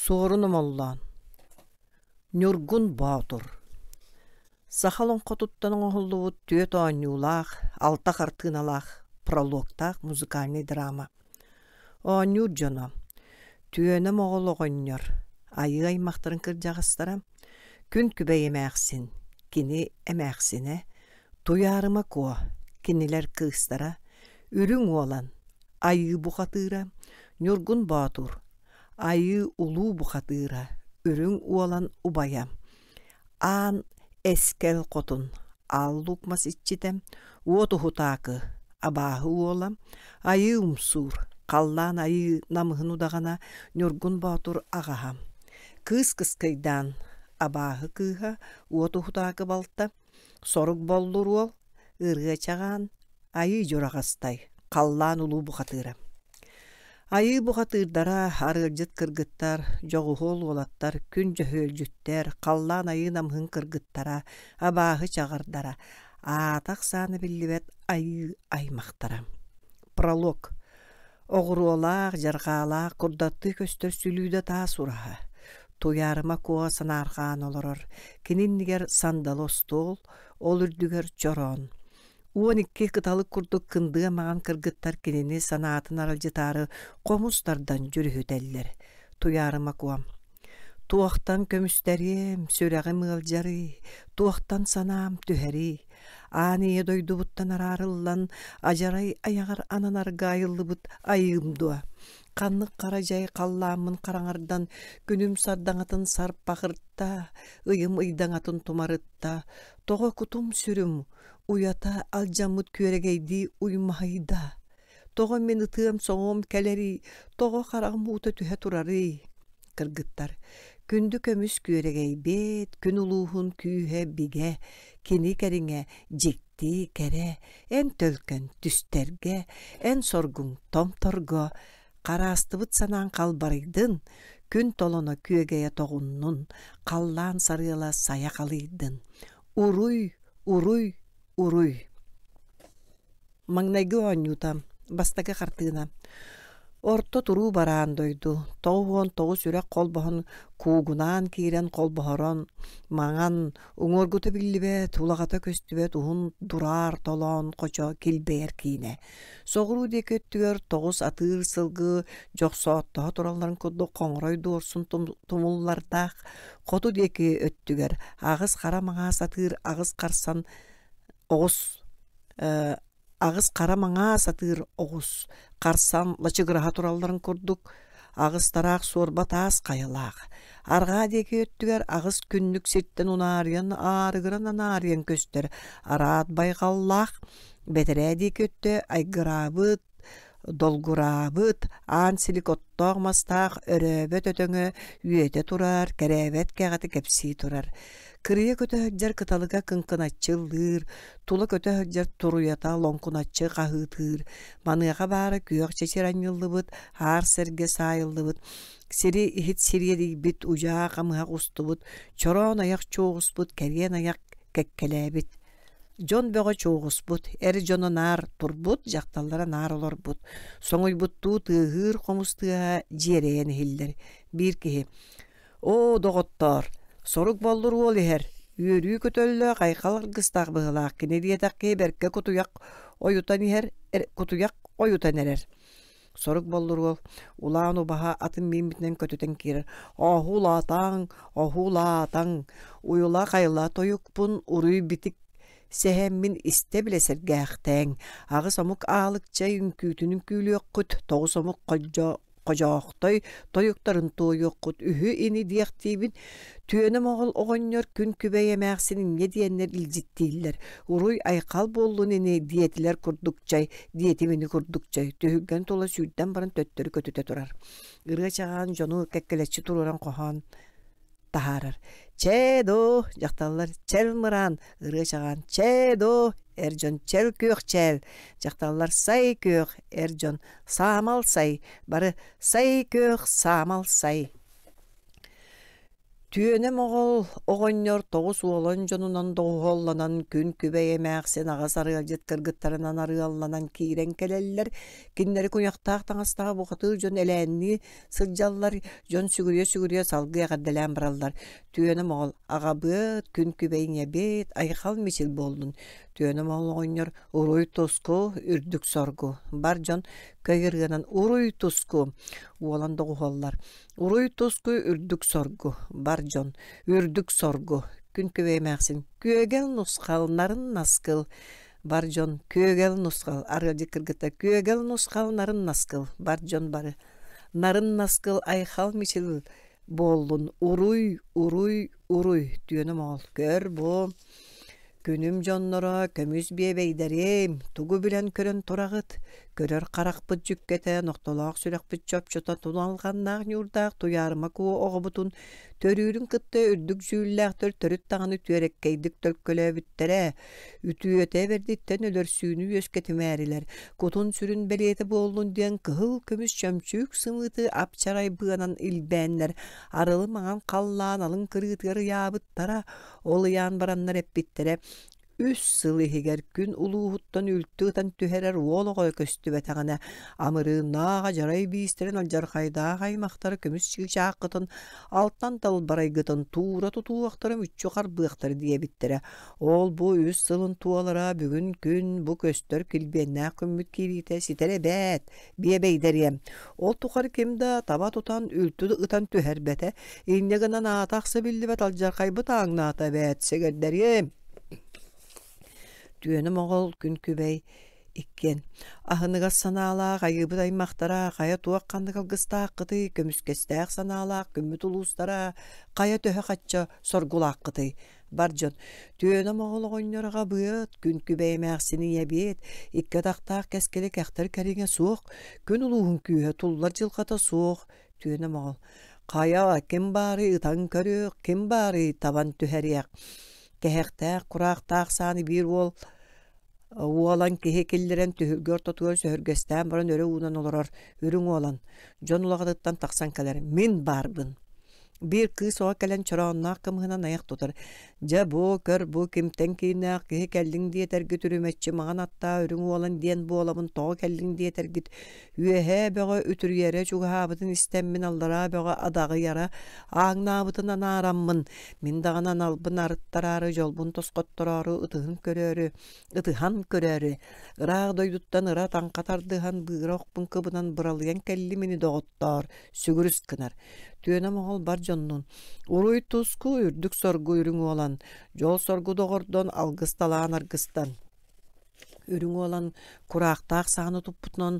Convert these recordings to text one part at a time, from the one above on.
Суорун Омоллоон Ньургун Боотур Саха олоҥхотуттан оҥоһуллубут түөрт оонньуулаах, алта хартыыналаах, прологтаах музыкальнай драма. Оонньуур дьоно: Түөнэ Моҕол оҕонньор, Айыы аймахтарын кырдьаҕастара, Күн Күбэй эмээхсин, кини эмээхсинэ, Туйаарыма Куо, кинилэр кыыстара, Үрүҥ Уолан, Айыы бухатыыра, Ньургун Боотур, Айыы улуу бухатыыра, Үрүҥ Уолан убайа, Аан Эскэл Хотун, Аал Луук Мас иччитэ, Уот Уһутаакы, Абааһы уола, Айыы Умсуур, Халлаан Айыы намыһын удаҕана, Ньургун Боотур аҕаһа, Кыыс Кыскыйдаан, Абааһы кыыһа, Уот Уһутаакы балта, Сорук Боллур уол, Ырыа Чаҕаан, Айыы Дьураҕастай, Халлаан улуу бухатыыра. Айыы бухатыырдара, арыалдьыт кыргыттар, дьоҕуһуол уолаттар, күн дьөһүөлдьүттэр, халлаан айыы намыһын кыргыттара, абааһы чаҕардара, аата-ахсаана биллибэт айыы аймахтара. Пролог Оҕуруолаах, дьарҕаалаах, курдаттыы көстөр сүлүүдэ таас ураһа. Туйаарыма Куо санаарҕаан олорор, кини иннигэр сандалы остуол, ол үрдүгэр чороон. 12 кыталык курдук кындыа маҥан кыргыттар кинини санаатын аралдьытаары хомус тардан дьүрүһүтэллэр. Туйаарыма Куо Туохтан көмүстэриэм, сүрэҕим ыалдьарый, туохтан санаам түһэрий? Аан ийэ дойдубуттан араарыллан, адьарай айаҕар ананарга айыллыбыт айыым дуо? Ханнык хара дьай халлааммын хараҥардан, күнүм сардаҥатын сарпахырта, ыйым ыйдаҥатын тумарытта, тоҕо кутум-сүрүм уйата алдьаммыт күөрэгэйдии уймаһыйда? Тоҕо мин ытыам-соҥуом кэлэрий, тоҕо хараҕым уута түһэ турарый? Кыргыттар, күндү көмүс күөрэгэйбит, күн улууһун күүһэ бигэ, кини кэриҥэ дьикти кэрэ, эн төлкөн түстэргэ, эн соргуҥ томторго, хараастыбыт санааҥ халбарыйдын, күн толоно күөгэйэ тоҕуннун, халлаан сарыала сайа халыйдын. Уруй, уруй, уруй! Маҥнайгы оонньуута, бастакы хартыына. Орто туруу бараан дойду, 99 үрэх холбоһон куугунаан киирэн холбоһорон, маҥан, уҥуоргута биллибэт, улаҕата көстүбэт уһун дураар толоон хочо килбэйэр киинэ. Соҕуруу диэки өттүгэр тоҕус атыыр сылгы дьохсооттоһо туралларын курдук хоҥорой дуорсун тумуллардаах, хоту диэки өттүгэр аҕыс хара маҥаас атыыр аҕыс харсан оҕус аҕыс хара маҥаас атыыр оҕус харсан лачыгыраһа туралларын курдук аҕыс тараах суорба таас хайалаах арҕаа диэки өттүгэр аҕыс күннүк сиртэн унаарыйан аарыгыран анаарыйан көстөр араат байҕаллаах бэтэрээ диэки өттө айгыраабыт Долгураабыт, аан силик оттоох мастаах өрөөбөт өтөҥө үөтэ турар, кэрээбэт кэҕэтэ кэпсии турар. Кырыйа көтө сылдьар кыталыга кыҥкыначчы ыллыыр, тула көтө сылдьар туруйата лоҥкуначчы хаһыытыыр. Маныаха баара күөх чэчир анньыллыбыт, аар сэргэ саайыллыбыт, сири иһит сириэдийбит, удьаа хамыһах устубут, чороон айах чуоҕуспут, кэриэн айах кэккэлээбит. Дьон бөҕө чуоҕуспут, эр дьоно наар турбут, дьахталлара наар олорбут. Соҥуйбуттуу тыаһыыр хомус тыаһа дьиэрэйэн иһиллэр. Биир киһи: «Оо, доҕоттоор, сорук боллур уол иһэр, үөрүү көтөллөөх айхал аргыстаах быһыылаах кини диэтэх киһи бэркэ кутуйах ойутан иһэр, кутуйах ойутан эрэр». Сорук боллур уол улаан убаһа атын мииммитинэн көтүтэн киирэр: «Оһуулаатаҥ, оһуулаатаҥ, уйула-хайла тойукпун уруй-битик сэһэммин истэ-билэ сэргээхтээҥ, аҕыс омук аалыкчай үҥкүүтүн үҥкүүлүөххүт, тоҕус омук ходьо Ходьоохтой тойуктарын туойуоххут үһү ини диэхтиибин, Түөнэ Моҕол оҕонньор күн күбэй эмээхсин инньэ диэннэр илдьиттииллэр, уруй-айхал буоллун ини диэтилэр курдук чай, диэтим ини курдук чай, түһүлгэн тула сүүрдэн баран төттөрү көтүтэ турар. Ырыа чаҕаан дьону кэккэлэччи туруоран хоһоон таһаарар. Чээ доо, дьахталлар чэл мыраан, ырыа чаҕаан чээ доо, эр дьон чэл күөх чээл, дьахталлар сай күөх, эр дьон саамал сай, бары сай күөх, саамал сай. Түөнэ моҕол оҕонньор 90 дьонунан доҕуһуолланан күн күбэй эмээхсин аҕыс арыалдьыт кыргыттарынан арыалланан киирэн кэлэллэр. Кинилэри куйахтаах таҥастаах бухатыыр дьон элээннии сылдьаллар, дьон сүгүрүйэ-сүгүрүйэ салгыы эҕэрдэлээн бараллар. Түөнэ моҕол аҕабыат, күн күбэй ийэбит, айхал мичил буоллун. Түөнэ моҕол оҕонньор уруй туску, үрдүк соргу. Бар дьон көй ырыанан уруй туску уолан доҕуһуоллар. Уруй туску үрдүк соргу, бар дьон, үрдүк соргу, күн күбэй эмээхсин, күөгэл нусхал, нарын наскыл, бар дьон, күөгэл нусхал, арыалдьыт кыргыттар, күөгэл нусхал, нарын наскыл, бар дьон бары, нарын наскыл, айхал мичил буоллун, уруй, уруй, Уруй, түөнэ моҕол, көр бу, күнүм дьонноро, көмүс биэбэйдэрим, тугу билэн көрөн тураҕыт? Көрөр харахпыт дьүккэтэ, нохтолоох сүрэхпит чопчута туналҕаннаах ньуурдаах Туйаарыма Куо оҕобутун төрүүрүн кытта үрдүк дьүүллээхтэр төрүт даҕаны түөрэккэйдик төлкөлөөбүттэрэ. Үтүөтэ бэрдиттэн өлөрсүүнү үөскэтимээрилэр, кутун-сүрүн бэлиэтэ буоллун диэн кыһыл көмүс чөмчүүк сымыыты ап-чарай быанан илбээннэр Арылы маҥан халлаан алын кырыытыгар ыйаабыттара, ол ыйаан бараннар эппиттэрэ: үс сыл иһигэр күн улууһуттан үлтү ытан түһэрэр уол оҕо көстүбэтэҕинэ, амырыыннаах адьарай биистэрин алдьархайдаах аймахтара көмүс чыычааххытын алтан талбарайгытын туура тутуохтара мүччү харбыахтара диэбиттэрэ. Ол бу үс сылын туолара бүгүн күн бу көстөр килбиэннээх күммүт киириитэ ситэр эбээт биэбэйдэриэм. Ол тухары ким да таба тутан, үлтү ытан түһэрбэтэ. Инньэ гынан аата-ахса биллибэт алдьархайбыт ааҥнаата эбээт, сэгэрдэриэм. Түөнэ моҕол күн күбэй иккиэн аһыныгас санаалаах айыыбыт аймахтара хайа туох ханнык алгыстааххытый көмүскэстээх санаалаах күммүт улуустара хайа төһө хачча соргулааххытый Бар дьон түөнэ моҕол оҕонньор аҕабыат, күн күбэй эмээхсин ийэбиэт, икки атахтаах кэскилэ кэхтэр кэриҥэ суох, күн улууһун күүһэ туллар дьылҕата суох, түөнэ моҕол. Хайа, ким баарый ытан көрүөх, ким баарый табан түһэриэх. Кэһэхтээх, кураахтаах сааны биир уол уолан киһи киллэрэн түһүлгэ ортотугар сөһүргэстээн баран өрө уунан олорор үрүҥ уолан дьон улаҕатыттан тахсан кэлэр мин баарбын Биир кыыс оҕо кэлэн чороонноох кымыһынан айах тутар: «Дьэ, бу, көр, бу кимтэн кииннээх киһи кэллиҥ диэтэргит үрүмэччи маҥан аттаах үрүҥ уолан диэн буолабын тоҕо кэллиҥ диэтэргит үөһээ бөҕө үтүрүйэрэ чугаһаабытын истэммин аллараа бөҕө адаҕыйара ааҥнаабытын анаараммын мин даҕаны аналбын арыттараары дьолбун тосхоттороору ытыһын көрөөрү ытыһан көрөөрү ыраах дойдуттан ыра таҥха тардыһан быыра охпун кыбынан быралыйан кэллим ини доҕоттоор сүгүрүс гынар Түөнэ моҕол бар дьоннун Уруй-туску, үрдүк соргу үрүҥ уолан, дьол-соргу доҕордон, алгыс талаан аргыстан. Үрүҥ уолан кураахтаах саҕаны туппутунан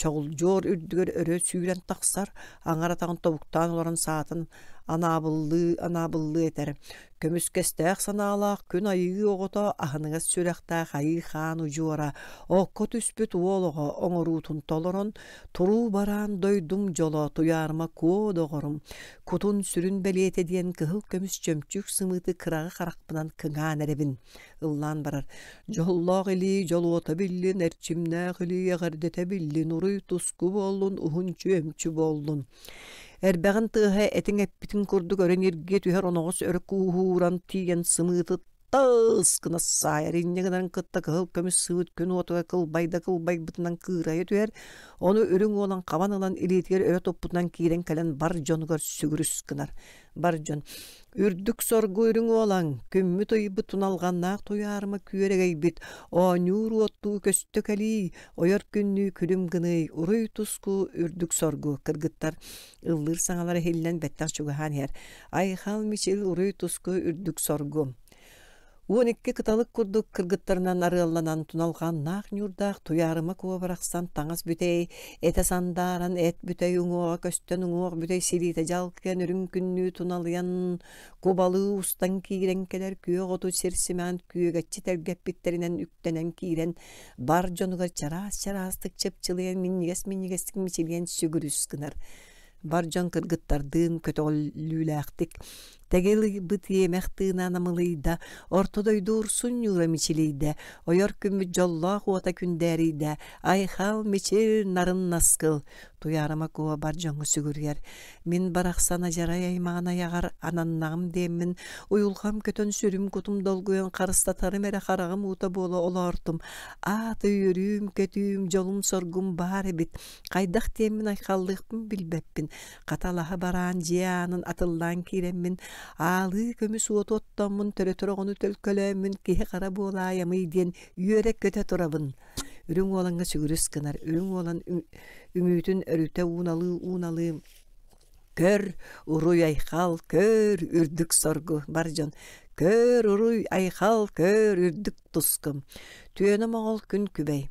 чоҕулдьуор үрдүгэр өрө сүүрэн тахсар, аҥар атаҕын тобуктаан олорон саатын анаабыллыы-анаабыллыы этэр. Көмүскэстээх санаалаах күн айыы оҕото аһыныгас сүрэхтээх айыы хаан удьуора, окко түспүт уол оҕо оҥоруутун толорон, туруу бараан дойдум дьоло Туйаарыма Куо доҕорум, кутун-сүрүн бэлиэтэ диэн кыһыл көмүс чөмчүүк сымыыты кыраҕы харахпынан кыҥаан эрэбин. Ыллаан барар: Дьоллоох илии дьолуота биллин, эрчимнээх илии эҕэрдэтэ биллин, уруй-туску буоллун, уһун чүөмчү буоллун. Эрбэҕин тыаһа этиҥ эппитин курдук өрө ньиргийэ түһэр оноҕос өрө кууһууран тиийэн сымыыты тас гына саайар инньэ гынарын кытта кыһыл көмүс сыыбыт күн уотугар кылбайда кылбайбытынан кыырайа түһэр, ону үрүҥ уолан хабан ылан илиитигэр өрө туппутунан киирэн кэлэн бар дьонугар сүгүрүс гынар. Бар дьон Үрдүк соргу үрүҥ уолаҥ, күммүт ыйбыт туналҕаннаах туйаарыма күөрэгэйбит, оонньуур уоттуу көстө кэлиий, ойор күннүү күлүм гыныый, уруй-туску үрдүк соргу кыргыттар ыллыыр саҥалара иһиллэн бэттэх чугаһаан иһэр. Айхал мичил уруй-туску үрдүк соргу. 12 кыталык курдук кыргыттарынан арыалланан туналҕаннаах ньуурдаах Туйаарыма Куо барахсан таҥас бүтэй, этэ сандааран эт бүтэй уҥуоҕа көстөн уҥуох бүтэй силиитэ дьалкыйан үрүҥ күннүү туналыйан кубалыы устан киирэн кэлэр күөх оту сир симээн күөгэччи тэлгэппиттэринэн үктэнэн киирэн бар дьонугар чараас-чараастык чыпчылыйан минньигэс-минньигэстик мичилийэн сүгүрүс гынар. Бар дьон кыргыттардыын көтөҕүллүүлээхтик. Тэгил ыйбыт иэмэх тыына намылыйда, Орто дойду урсун ньуура мичилийдэ, Ойор күммүт дьоллоох уота күндээрийдэ, Айхал, мичил, нарын наскыл, Туйаарыма Куо бар дьоҥҥо сүгүрүйэр. Мин барахсан адьарай аймаҕын айаҕар ананнаҕым диэммин, уйулҕам көтөн сүрүм-кутум долгуйан харыстатарым эрэ хараҕым уута буола олоортум. Аата үөрүүм-көтүүм, дьолум-соргум баар эбит. Хайдах диэммин айхаллыахпын билбэппин. Хаталаһа бараан дьиэ аанын атыллаан киирэммин, аалыы көмүс уоту оттоммун, төрөтөр оҕону төлкөлөөммүн киһи-хара буолаайамый диэн үөрэ-көтө турабын. Үрүҥ уолаҥҥа сүгүрүс гынар, үрүҥ уолан үҥүүтүн өрүтэ ууналыы-ууналыы «Көр, уруй-айхал, көр, үрдүк соргу, бар дьон, көр, уруй-айхал, көр, үрдүк тускум, түөнэ моҕол күн күбэй».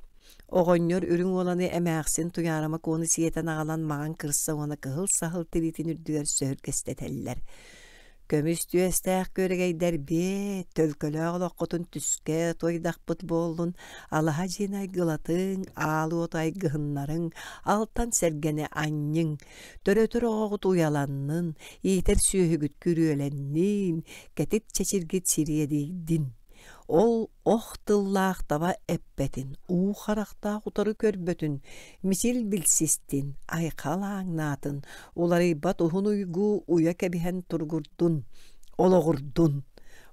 Оҕонньор үрүҥ уоланы эмээхсин Туйаарыма Куону сиэтэн аҕалан маҥан кырса уонна кыһыл саһыл тириитин үрдүгэр сөһүргэстэтэллэр. Көмүс түөстээх күөрэгэйдэр биэ, төлкөлөөх олоххутун түскэ туойдахпыт буоллун, алаһа дьиэни айгылатыҥ, аал уоту айгыһыннарыҥ, алтан сэргэни анньыҥ, төрөтөр оҕоҕут уйаланнын, иитэр сүөһүгүт күрүөлэннин, кэтит чэчиргит сириэдийдин. Ол ох тыллаах таба эппэтин, уу харахтаах утары көрбөтүн, мичил билсистин, айхал ааҥнаатын, уларыйбат уһун уйгу уйа кэбиһэн туругурдун, олоҕурдун.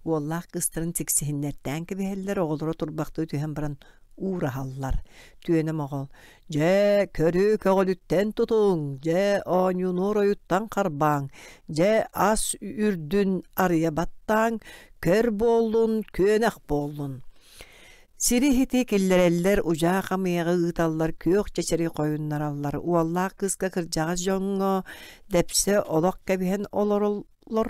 Уоллаах кыыстарын сиксиһиннэртээн кэбиһэллэр, оҕолоро турбахтыы түһэн баран уураһаллар. Түөнэ моҕол, Дьэ, көрү көҕүлүттэн тутуҥ, дьэ, оонньууну оройуттан харбааҥ, дьэ, ас үрдүн арыйа баттааҥ, көр буоллун, күөнэх буоллун. Сири иһити киллэрэллэр, удьаа хамыйаҕы ыыталлар, күөх чэчэри хойуннараллар. Уоллаах кыыска кырдьаҕас дьоҥҥо дэпсэ олох кэбиһэн олороллор.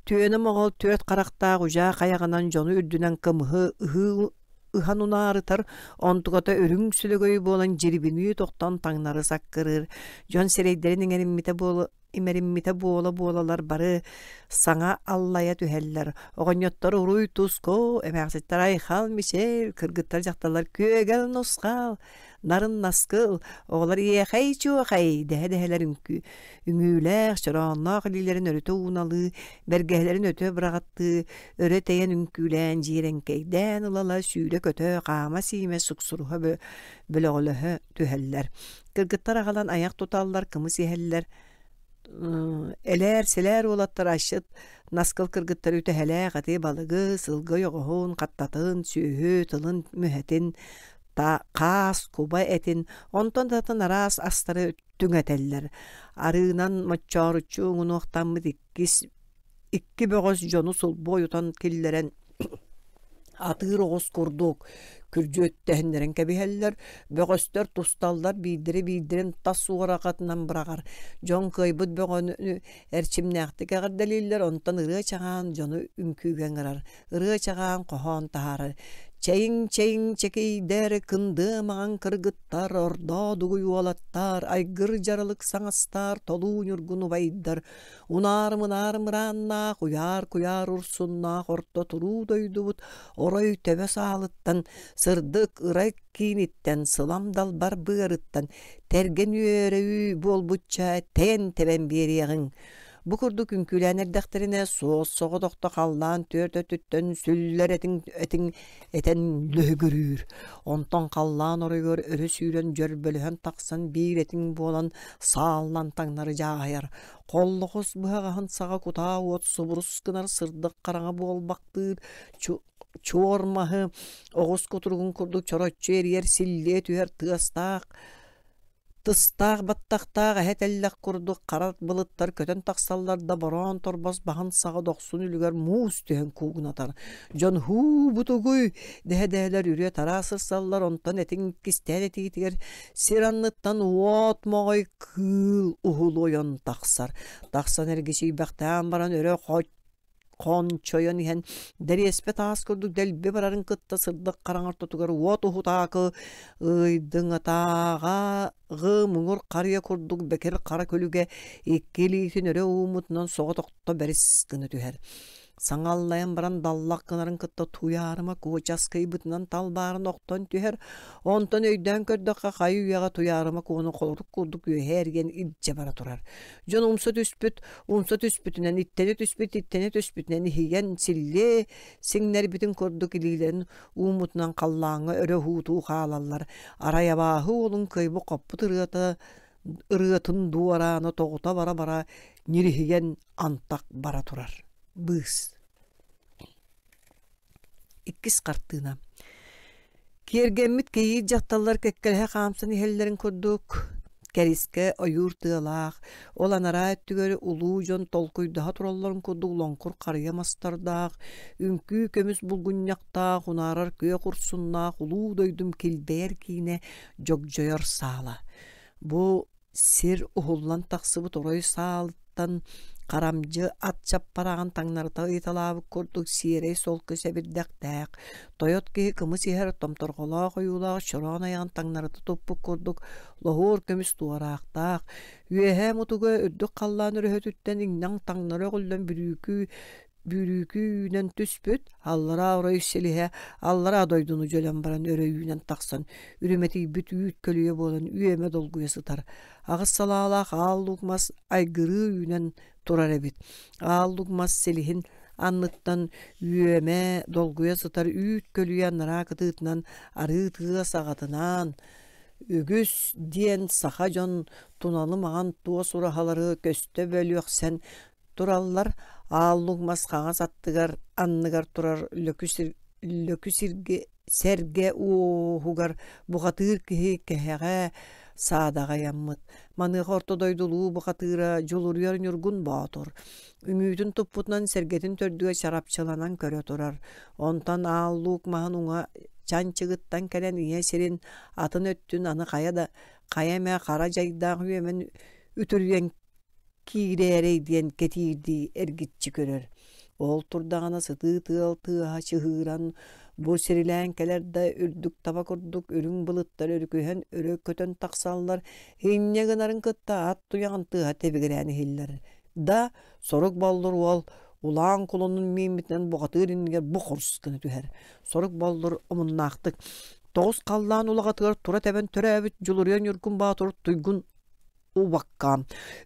Түөнэ моҕол түөрт харахтаах удьаа хайаҕынан дьону үрдүнэн кымыһы ыһыы ыһан унаарытар, онтуката үрүҥ сүлөгөй буолан дьирибинии тохтон таҥнары саккырыыр. Дьон сирэйдэрин иҥэриммитэ буола имэриммитэ буола-буолалар бары саҥа аллайа түһэллэр. Оҕонньоттор уруй-туску, эмээхситтэр айхал-мичил, кыргыттар дьахталлар күөгэл-нусхал, нарын-наскыл, оҕолор иэхэй-чуохай дэһэ-дэһэлэр үҥкүү, үҥүүлээх, чороонноох илиилэрин өрүтэ ууналыы, бэргэһэлэрин өтө быраҕаттыы, өрө тэйэн үҥкүүлээн дьиэрэҥкэйдээн ыла-ыла сүүрэ-көтө, хаама-сиимэ суксуруһа бөлөҕөлөһө түһэллэр. Кыргыттар аҕалан айах туталлар, кымыс иһэллэр. Элээр-сэлээр уолаттар асчыт наскыл кыргыттар үтэһэлээх эти балыгы, сылгы ойоҕоһун, хаттатын, сүөһү тылын мүһэтин, хаас, куба этин, онтон да атын араас астары түҥэтэллэр. Арыынан моччооруччу уҥунуохтаммыт иккис икки бөҕөс дьону сулбу ойутан киллэрэн атыыр оҕус курдук күрдьүөттэһиннэрэн кэбиһэллэр, бөҕөстөр тусталлар, биирдэрэ биирдэрин тас уораҕатынан быраҕар. Дьон кыайбыт бөҕөнү эрчимнээхтик эҕэрдэлииллэр, онтон ырыа чаҕаан дьону үҥкүүгэ ыҥырар, ырыа чаҕаан хоһоон таһаарар. Чэйиҥ-чэйиҥ чэкийдэр, кындыа маҥан кыргыттар, ордоо дугуй уолаттар, айгыр дьаралык саҥастар, толуу ньургун убайдар, Унаар-мынаар мырааннаах, уйаар-куйаар урсуннаах орто туруу дойдубут орой төбө саалыттан, сырдык ырай кииниттэн, сылам далбар быарыттан тэргэн үөрэ буолбучча тэйэн-тэбэн биэриэҕиҥ. Бу курдук үҥкүүлээн эрдэхтэринэ суос соҕотохто халлаан түөрт өттүттэн сүллэр этиҥ этиҥ этэн лөһүгүрүүр. Онтон халлаан оройугар өрө сүүрэн дьөрбөлөһөн тахсан биир этиҥ буолан сааллан таҥнары дьааһыйар. Холлоҕос быһаҕаһын саҕа кутаа уот субурус гынар сырдык хараҥа буолбахтыыр чуор маһы оҕус кутуругун курдук чороччу эрийэр силлиэ түһэр тыастаах тыстаах баттахтаах эһэ тэллэх курдук хара былыттар көтөн тахсаллар да бороон торбос баһын саҕа дохсун үлүгэр муус түһэн куугунатар. Дьон һуу бутугуй дэһэ-дэһэлэр үрүө-тараа сырсаллар, онтон этиҥ кистээн этиитигэр Сир анныттан уот моҕой кыыл уһулуойан тахсар. Тахсан эргичийбэхтээн баран өрө хончойон иһэн дэриэспэ таас курдук дэлби барарын кытта сырдык хараҥа ортотугар уот уһутаакы ыйдыҥатааҕа муҥур харыйа курдук бэкир хара күлүгэ икки илиитин өрө ууммутунан соҕотохто бэрис гына түһэр. Саҥа аллайан баран даллах гынарын кытта Туйаарыма куочаскыйбытынан талбааран охтон түһэр, онтон өйдөөн көрдөххө хайы-үйэҕэ Туйаарыма Куону холорук курдук үөһэ эргийэн илдьэ бара турар. Дьон умса түспүт, умса түспүтүнэн, иттэнэ түспүт, иттэнэ түспүтүнэн иһийэн силлиэ сиҥнэрбитин курдук илиилэрин ууммутунан халлааҥҥа өрө уһуутуу хаалаллар. Арай абааһы уолун кыайбыт-хоппут ырыата ырыатын дуораана тоҕута бара-бара ньириһийэн антах бара турар. Быыс. Иккис хартыына. Киэргэммит кийиит дьахталлар кэккэлэһэ хаамсан иһэллэрин курдук, кэрискэ ойуур тыалаах, ол анараа өттүгэр улуу дьон толкуйдаһа туралларын курдук лоҥкур харыйа мастардаах, үҥкүү көмүс булгунньахтаах, унаарар күөх урсуннаах улуу дойдум килбэйэр киинэ дьогдьойор саала. Бу Сир уһуллан тахсыбыт орой саалыттан харамдьы ат чаппараҕын таҥнарыта ыйыталаабыт курдук сиэрэй солко сэбирдэхтээх, тойот киһи кымыс иһэр томторҕолоох ойуулаах чороон айаҕын таҥнарыта туппут курдук лоһуор көмүс туораахтаах, үөһээ мутуга үрдүк халлаан өрөһөтүттэн иҥнэҥ таҥнары өҕүллэн бүрүүкүү бүрүүкүү үүнэн түспүт, аллараа орой силиһэ аллараа дойдуну дьөлөн баран өрө үүнэн тахсан, үрүмэтийбит үүт көлүйэ буолан үөмэ долгуйа сытар. Аҕыс салаалаах аал луук мас айгырыы үүнэн турар эбит. Аал луук мас силиһин анныттан үөмэ долгуйа сытар үүт көлүйэ анараа кытыытынан арыы тыа саҕатынан үгүс диэн саха дьон туналы маҥан туос ураһалары көстө бөлүөхсэн тураллар Аал Лук мас хаҥас аттыгар анныгар турар лөкү, лөкү сиргэ, сэргэ уоһугар бухатыыр киһи кэһэҕэ саадаҕа ыйаммыт. Маныаха орто дойдулуу бухатыыра Дьулуруйар Ньургун Боотур үҥүүтүн туппутунан сэргэтин төрдүгэр чарапчыланан көрө турар. Онтон Аал Луук маһын уҥа чанчыгыттан кэлэн ийэ сирин атын өттүн аны хайа да хайа эмэ хара дьайдаах үөмэн үтүрүйэн киирээрэй диэн кэтиирдии эргиччи көрөр. Ол турдаҕына сытыы тыал тыаһа чыһыыран, бу сирилээн кэлэр да үрдүк таба курдук үрүҥ былыттар өрүкүһэн өрө көтөн тахсаллар, инньэ гынарын кытта ат туйаҕын тыаһа тэбигирээн иһиллэр. Да, сорук боллур уол улаан кулунун мииммитинэн бухатыыр иннигэр бу хорус гына түһэр. Сорук боллур омуннаахтык тоҕус халлаан улаҕатыгар тура тэбэн төрөөбүт Дьулуруйа Ньургун Боотур туйгун убакка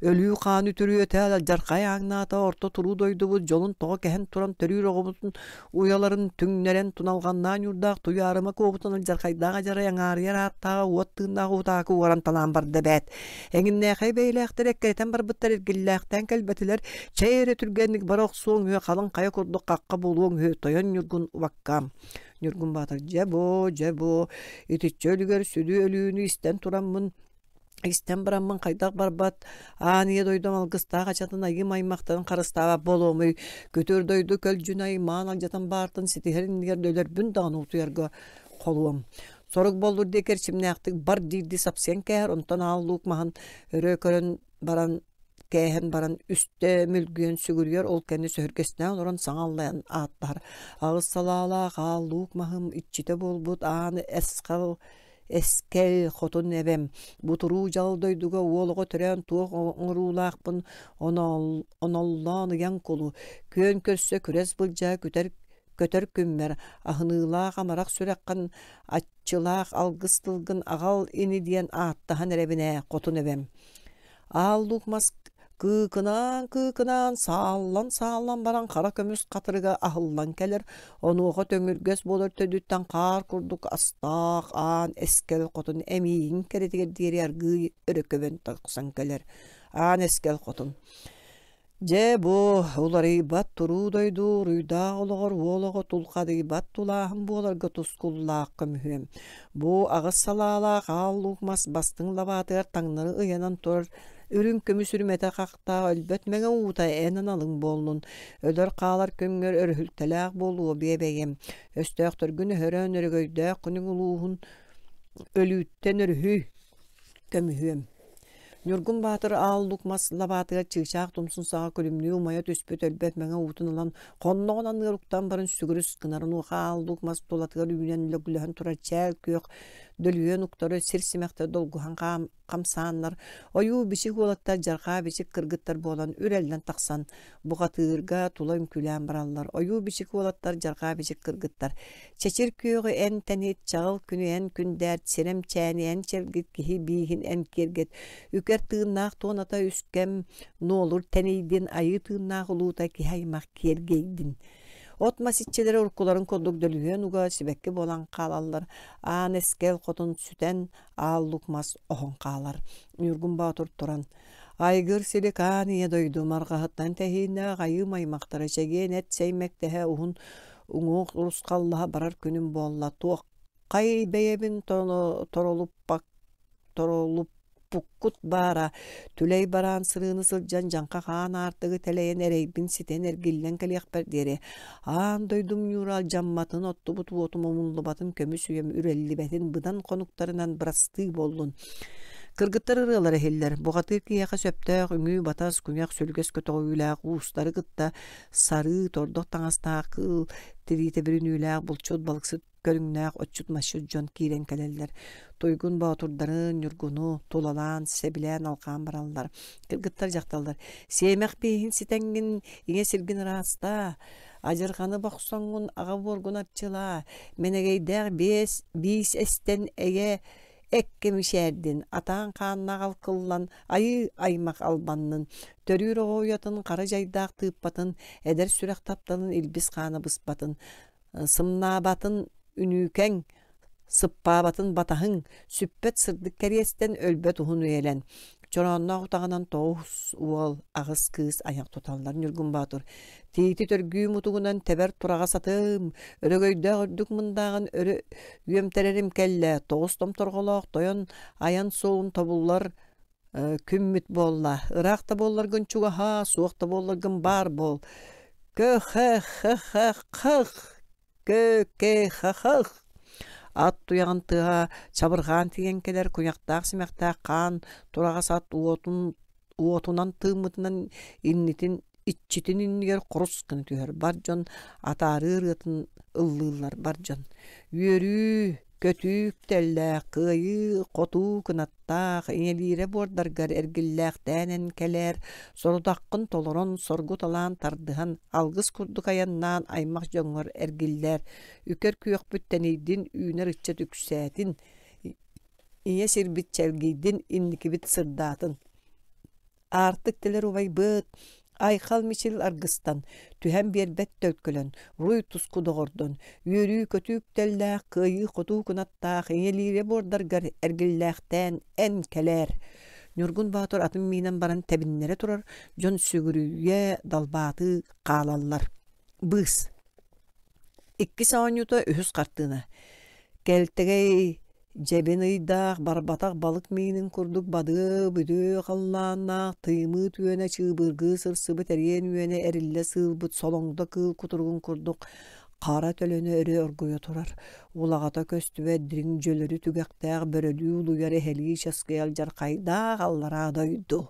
өлүү хаан үтүрүөтэ алдьархай ааҥнаата орто туруу дойдубут дьолун тоҕо кэһэн туран төрүүр оҕобутун уйаларын түҥнэрэн туналҕаннаан ньуурдаах туйаарыма куобутун алдьархайдаах адьарай аҥаарыйар ааттааҕа уот тыыннаах утаакы уоран талаан барда эбээт эҥиннээхэй бэйэлээхтэр эккирэтэн барбыттар эргиллээхтээн кэлбэтилэр чэй эрэ түргэнник бара охсуоҥ үһү халыҥ хайа курдук хахха буолуоҥ үһү тойон ньургун убаккаам Ньургун Баатыр дьэ бу дьэ бу итиччэ өлүгэр сүдү өлүүнү истэн тураммын Истэн бараммын хайдах барбат, аан ийэ дойдум алгыстаах ачатын айыым аймахтарын харыстаабат буолуомуй, күтүр дойду көлдьүн аймаан алдьатан баартын ситиһэр иннигэр өлөрбүн даҕаны утуйарга холуом. Сорук боллур диэки эрчимнээхтик бар диирдии сапсыйан кээһэр, онтон аал луук маһын өрө көрөн баран кээһэн баран үстэ мүлгүйэн сүгүрүйэр, ол кэннэ сөһүргэстээн олорон саҥа аллайан ааттаһар. Аҕыс салаалаах аал луук маһым иччитэ буолбут аан эсхал Эскэл, хотун эбэм, бу туруу дьал дойдуга уол оҕо төрөөн туох оҥоруулаахпын оноллоон ыйан кулу, күөн көрсө күрэс былдьаа күтэр көтөр күммэр, аһыныылаах амарах сүрэххин аччылаах алгыс тылгын аҕал ини диэн ааттаһан эрэбин ээ, хотун эбэм. Аал луук мас кыыкынаан-кыыкынаан, сааллан-сааллан баран хара көмүс хатырыга аһыллан кэлэр, онуоха төҥүргэс буолар төрдүттэн хаар курдук астаах аан эскэл хотун эмиийин кэрэтигэр диэри аргыый өрө көбөн тахсан кэлэр. Аан эскэл хотун Дьэ, бу уларыйбат туруу дойду уруйдаах олоҕор уол оҕо тулхадыйбат тулааһын буоларга тускуллаах көмүһүөм. Бу аҕыс салаалаах аал луук мас бастыҥ лабаатыгар таҥнары ыйанан турар үрүҥ көмүс үрүмэтэ хахтаах өлбөт мэҥэ уута эн аналыҥ буоллун. Өлөр-хаалар күҥҥэр өрүһүлтэлээх буолуо биэбэйэм. Өстөөхтөргүн өһөрөн өрөгөйдөөх күнүҥ улууһун өлүүттэн өрүһүй көмүһүөм. Ньургун Баатыр аал лук мас лабаатыгар чыычаах тумсун саҕа күлүмнүү умайа түспүт өлбөт мэҥэ уутун ылан хонноҕун анныгар уктан баран сүгүрүс гынар онуоха аал лук мас тулатыгар үүнэн лөглөһөн турар чээл күөх Дөлүһүөн уктары сир симэхтэр долгуһан хамсааннар, ойуу-бичик уолаттар дьарҕаа-бичик кыргыттар буолан үрэллэн тахсан, бухатыырга тула үҥкүүлээн бараллар. Ойуу-бичик уолаттар дьарҕаа-бичик кыргыттар. Чэчир күөҕү эн тэнит, чаҕыл күнү эн күндээт, сирэм чээни эн чэлгит, киһи бииһин эн киэргэт, үкэр тыыннаах туоната үскэм, нуолур тэнийдин, айыы тыыннаах улуута киһи аймах киэргэйдин. От-мас иччилэрэ уруккуларын курдук дөлүһүөн уга сибэкки буолан хаалаллар, аан эскэл хотун сүтэн, аал лук мас оһон хаалар. Ньургун Боотур туран, Айгыр силикаан ийэ дойду марҕаһыттан тэһииннээх айыым аймахтара чэгиэн эт сэймэктэһэ уһун уҥуох урусхаллаһа барар күнүм буолла туоххай бэйэбин торолуппак торолуппуккут баара түлэй бараан сырыыны сылдьан дьаҥха хаан аартыгы тэлэйэн эрэйбин ситэн эргиллэн кэлиэхпэр диэри аан дойдум ньуура алдьамматын оттубут уотум умуллубатын көмүс үйэм үрэллибэтин быдан хонуктарынан бырастыы буоллун Кыргыттар ырыалара иһиллэр. Бухатыыр киһиэхэ сөптөөх үҥүү-батас, куйах, сүлгэс көтөҕүүлээх уустары кытта сарыы, тордох таҥастаах кыыл тириитэ бүрүнүүлээх булчут, балыксыт көрүҥнээх отчут-масчыт дьон киирэн кэлэллэр. Туйгун боотурдарын, ньургуну тулалаан, сэбилээн алҕаан бараллар. Кыргыттар дьахталлар «Сиэмэх бииһин ситэҥҥин, ийэ сиргин ыраастаа, адьырҕаны бохсоҥҥун, аҕа буоргун арчылаа, мэнэгэйдээх биэс биис эстэн эйэ эккэ мичээрдин, атаан хааннаах алкыллан, айыы аймах албаннын, төрүүр оҕо уйатын хара дьайдаах тыыппатын, эдэр сүрэх тапталын илбис хаана быспатын, сымнаабатын үнүүкэҥ, сыппаабатын батаһыҥ, сүппэт сырдык кэриэстэн өлбөт уһун үйэлэн. Чороонноох утаҕынан тоҕус уол, аҕыс кыыс айах туталлар Ньургун Боотур. Тиити төргүү мутугунан тэбэр тураҕа сатым, өрөгөйдөөх үрдүк мындааҕын өрө үөмтэрэрим кэллэ, тоҕус томторҕолоох тойон айан суолун тобуллар күммүт буолла. Ыраах да буолларгын чугаһаа, суох да буолларгын баар буол. Кө-хэ-хэ-хэ-хых! Кө-кэ-ха-хах! Ат туйаҕын тыаһа чабырҕаан тиийэн кэлэр куйахтаах-симэхтээх хаан тураҕас ат уотун уотунан тыыммытынан иннитин иччитин иннигэр хорус гына түһэр бар дьон атаарыы ырыатын ыллыыллар бар дьон үөрүү көтүү үктэллээх кыайыы хотуу кынаттаах ийэлиирэ буордаргар эргиллээхтээн эн кэлээр сорудаххын толорон соргу талаан тардыһан алгыс курдук айаннаан аймах дьоҥҥор эргиллээр үкэр күөхпүт тэнийдин үүнэр ыччат үксээтин ийэ сирбит чэлгийдин инникибит сырдаатын Аартык тэлэр убайбыт, айхал-мичил аргыстан, түһэн биэрбэт төлкөлөн, руй-туску доҕордон, үөрүү-көтүү үктэллээх, кыайыы-хотуу кынаттаах ийэлиирэ буордаргар эргиллээхтээн эн кэлээр. Ньургун Боотур атын миинэн баран тэбиннэрэ турар дьон сүгүрүйэ далбаатыы хаалаллар. Быыс. Иккис оонньуута үһүс хартыына. Кэлтэгэй Дьэбин ыйдаах, барбатах балык миинин курдук бадыа-бүдүө халлааннаах, тыймыыт үөнэ чыыбыргыы сырсыбыт эриэн үөнэ эриллэ сыылбыт солоҥдо кыыл кутуругун курдук хара төлөнө өрө оргуйа турар. Улаҕата көстүбэт дириҥ дьөлөрү түгэхтээх бөрөлүү улуйар эһэлии часкыйа алдьархайдаах аллараа дойду.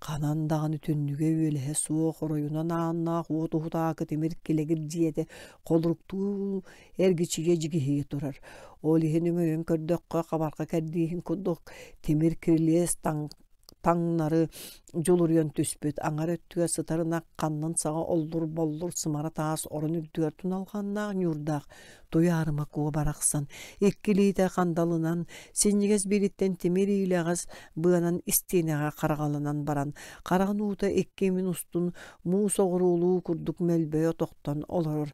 Ханан даҕаны түннүгэ-үөлэһэ суох оройунан ааннаах уот уһутаакы тимир килэгир дьиэтэ холоруктуу эргичийэ дьигиһийэ турар. Ол иһин өҥөйөн көрдөххө, хабарха кэрдииһин курдук тимир кирилиэс таҥнары дьулуруйан түспүт, аҥар өттүгэр сытар ынах ханнын саҕа оллур-боллур сымара таас орон үрдүгэр туналҕаннаах ньуурдаах Туйаарыма Куо барахсан икки илиитэ хандалынан, синньигэс биилиттэн тимир иилэҕэс быанан истиэнэҕэ хараҕаланан баран, хараҕын уута икки имин устун муус оҕуруолуу курдук мөлбөйө тохтон олорор.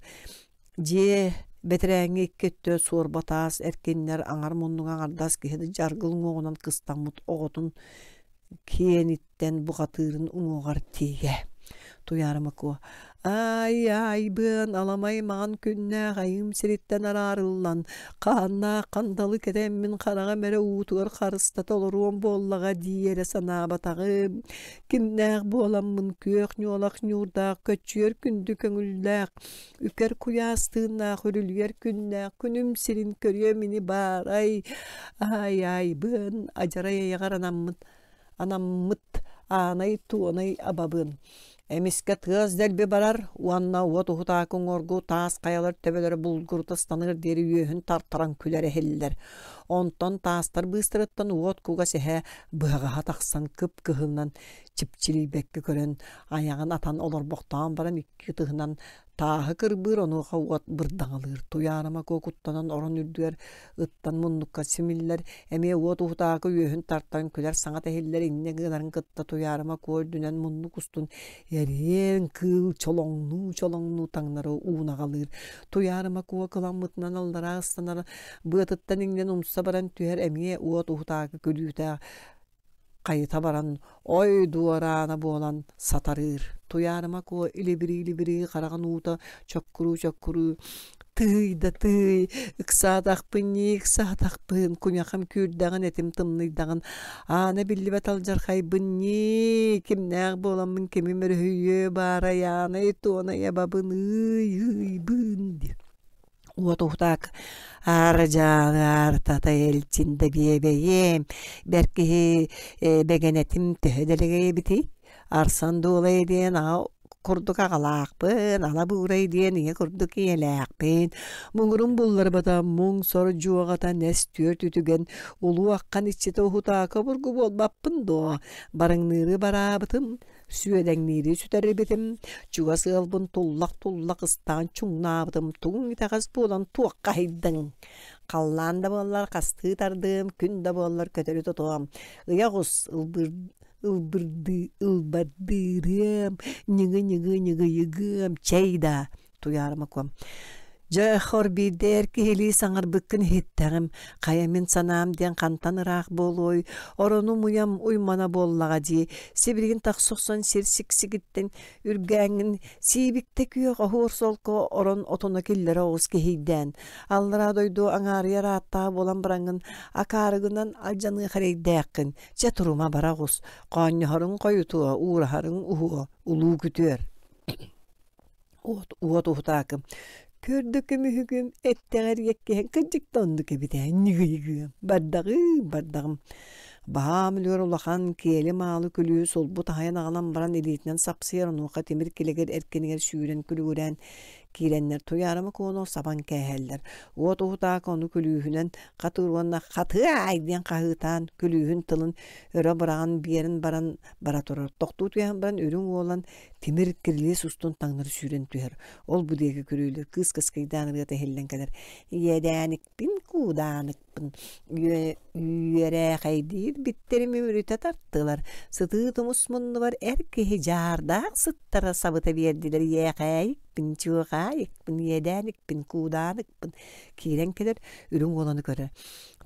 Дьиэ бэтэрээҥҥи икки өттө суорба таас эркиннэр аҥар муннуга аҥардас киһи дьаргыл уҥуоҕунан кыстаммыт оҕотун киэниттэн бухатыырын уҥуоҕар тиийэ. Туйаарыма Куо «Аай-аайбыан, аламай маҥан күннээх айыым сириттэн араарыллан, хааннаах хандалы кэтэммин хараҕым эрэ уутугар харыстата олоруом буоллаҕа дии эрэ санаабатаҕым. Кимнээх буоламмын күөх ньуолах ньуурдаах көччүйэр күндү көҥүллээх, үкэр куйаас тыыннаах үрүлүйэр күннээх күнүм сирин көрүөм ини баарай Эмискэ тыас дэлби барар уонна уот уһутаакы уҥуоргу таас хайалар төбөлөрө булгурута ыстаныар диэри үөһүн тартаран күлэр иһиллэр. Онтон таастар быыстарыттан уот кугас эһэ быһаҕаһа тахсан кып-кыһылынан чипчилийбэккэ көрөн, айаҕын атан олорбохтоон баран икки ытыһынан Тааһы кырбыыр, онуоха уот бырдаҥалыыр, Туйаарыма Куо куттанан орон үрдүгэр ыттан муннукка симиллэр, эмиэ уот уһутаакы үөһүн тартан күлэр саҥа тэһиллэр инньэ гынарын кытта Туйаарыма Куо үрдүнэн муннук устун эриэн кыыл чолоҥнуу-чолоҥнуу таҥнары уунаҕалыыр. Туйаарыма Куо кыламмытынан аллараа ыстанар, быатыттан иҥнэн умса баран түһэр эмиэ уот уһутаакы күлүүтэ хайыта баран ой дуораана буолан сатарыыр. Туйаарыма Куо илибирии-илибирии хараҕын уута чоккуруу-чоккуруу тыый да тыый, ыксаатахпын ньии ыксаатахпын, куйахам күүрдэҕин этим тымныйдаҕын, аана биллибэт алдьархайбын ньии, кимнээх буоламмын кимим өрүһүйүө баарай аанай туонай абабын ыый-ыыйбын диэн Уот уһутаак аар-дьааны аартата элчин да биэбэйиэм, бэр киһи бэгэнэтим төһө дэлэгэй эбитий? Арсан Дуолай диэн аҕа курдук аҕалаахпын, ала Буурай диэн ийэ курдук ийэлээхпин, муҥурум булларбата муҥ-сор дьуоҕата нэс түөрт үтүгэн улуу аххан иччитэ уһутаака обургу буолбаппын дуо? Барыҥныыры бараабытым, Сүөдэҥниири сүтэрбитим, чугас ыалбын туллах-туллах ыстаан чуҥнаабытым тугуҥ итэҕэс буолан туохха аһыйдыҥ? Халлаан да буоллар хастыы тардыым, күн да буоллар көтөрү тутуом, ыйа оҕус ылбыр ылбырдыы ылбардыырыам, ньыгы-ньыгы-ньыгыйыгыам, чэй да Туйаарыма Куо Дьэ, хор биирдэ эр киһилии саҥарбыккын иһиттэҕим, хайа мин санаам диэн хантан ыраах буолуой, оронум уйам уймана буоллаҕа дии, сибилигин тахса охсон сир сиксигиттэн үргээҥҥин сиибиктэ күөх оһуор солко орон отоно киллэрэ оҕус киһийдээн, аллараа дойду аҥаарыйар ааттаах буолан бараҥҥын акаарыгынан алдьаныах эрэйдээххин, чэ турума бара оҕус, хоонньоһоруҥ хойутуо, уураһарыҥ уһуо, улуу күтүөр. Уот, уот уһутаакым Көрдө көмүһүгүм, эттэҕэр иэккиһэн кырдьык да оннук эбит ээ, ньыгыйыгыам, бардаҕым, бардаҕым. Баһаам үлүгэр улахан киэли-маалы күлүү сулбу таһыйан аҕалан баран илиитинэн сапсыйар, онуоха тимир килэгир эркинигэр сүүрэн күлүгүрээн киирэннэр Туйаарыма Куону сабан кээһэллэр. Уот уһутаакы ону күлүүһүнэн хатыыр уонна «Хатыай!» диэн хаһыытаан күлүүһүн тылын өрө быраҕан биэрэн баран бара турар. Тохтуу түһэн баран үрүҥ уолан Тимир кирилиэс устун таҥнары сүүрэн түһэр. Ол бу диэки күрүөлүүр кыыс кыскыйдаан ырыата иһиллэн кэлэр. Иэдээникпин, куудааникпын, үөрээхэйдиир биттэрим үмүрүтэ тартылар. Сытыы тумус муннубар эр киһи дьаардаах сыттара сабыта биэрдилэр. Иэхээйикпин, чуохаайыкпын, иэдээникпин, куудааникпын. Киирэн кэлэр, үрүҥ уоланы көрөр.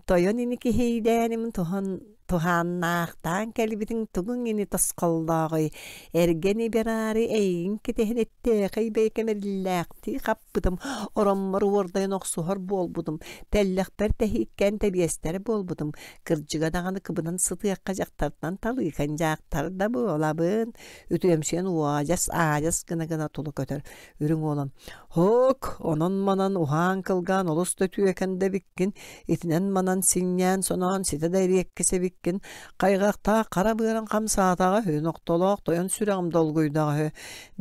Тойон ини киһийдээним туһан Туһааннаахтаан кэлбитиҥ тугуҥ ини тосхоллооҕуй, эргэн ибэраары эйигин кэтэһэн эттээхэй бэйэкэм эриллээхтии хаппытым, ороммор уордайан охсуһар буолбутум, тэллэхпэр тэһииккээн тэбиэстэр буолбутум, кырдьыга даҕаны кыбынан сытыахха дьахтартан талыыкан дьаахтар да буолабын, үтүөмсүйэн уодьас-аадьас гына-гына тула көтөр Үрүҥ уолан «Һок, онон-манан уһаан-кылгаан олус да үтүөкэн да эбиккин, итинэн-манан синньээн-соноон ситэ да эриэккэс эбиккин, хайҕахтаах хара быарыҥ хамсаатаҕа үһү, нохтолоох тойон сүрэҕим долгуйдаҕа үһү,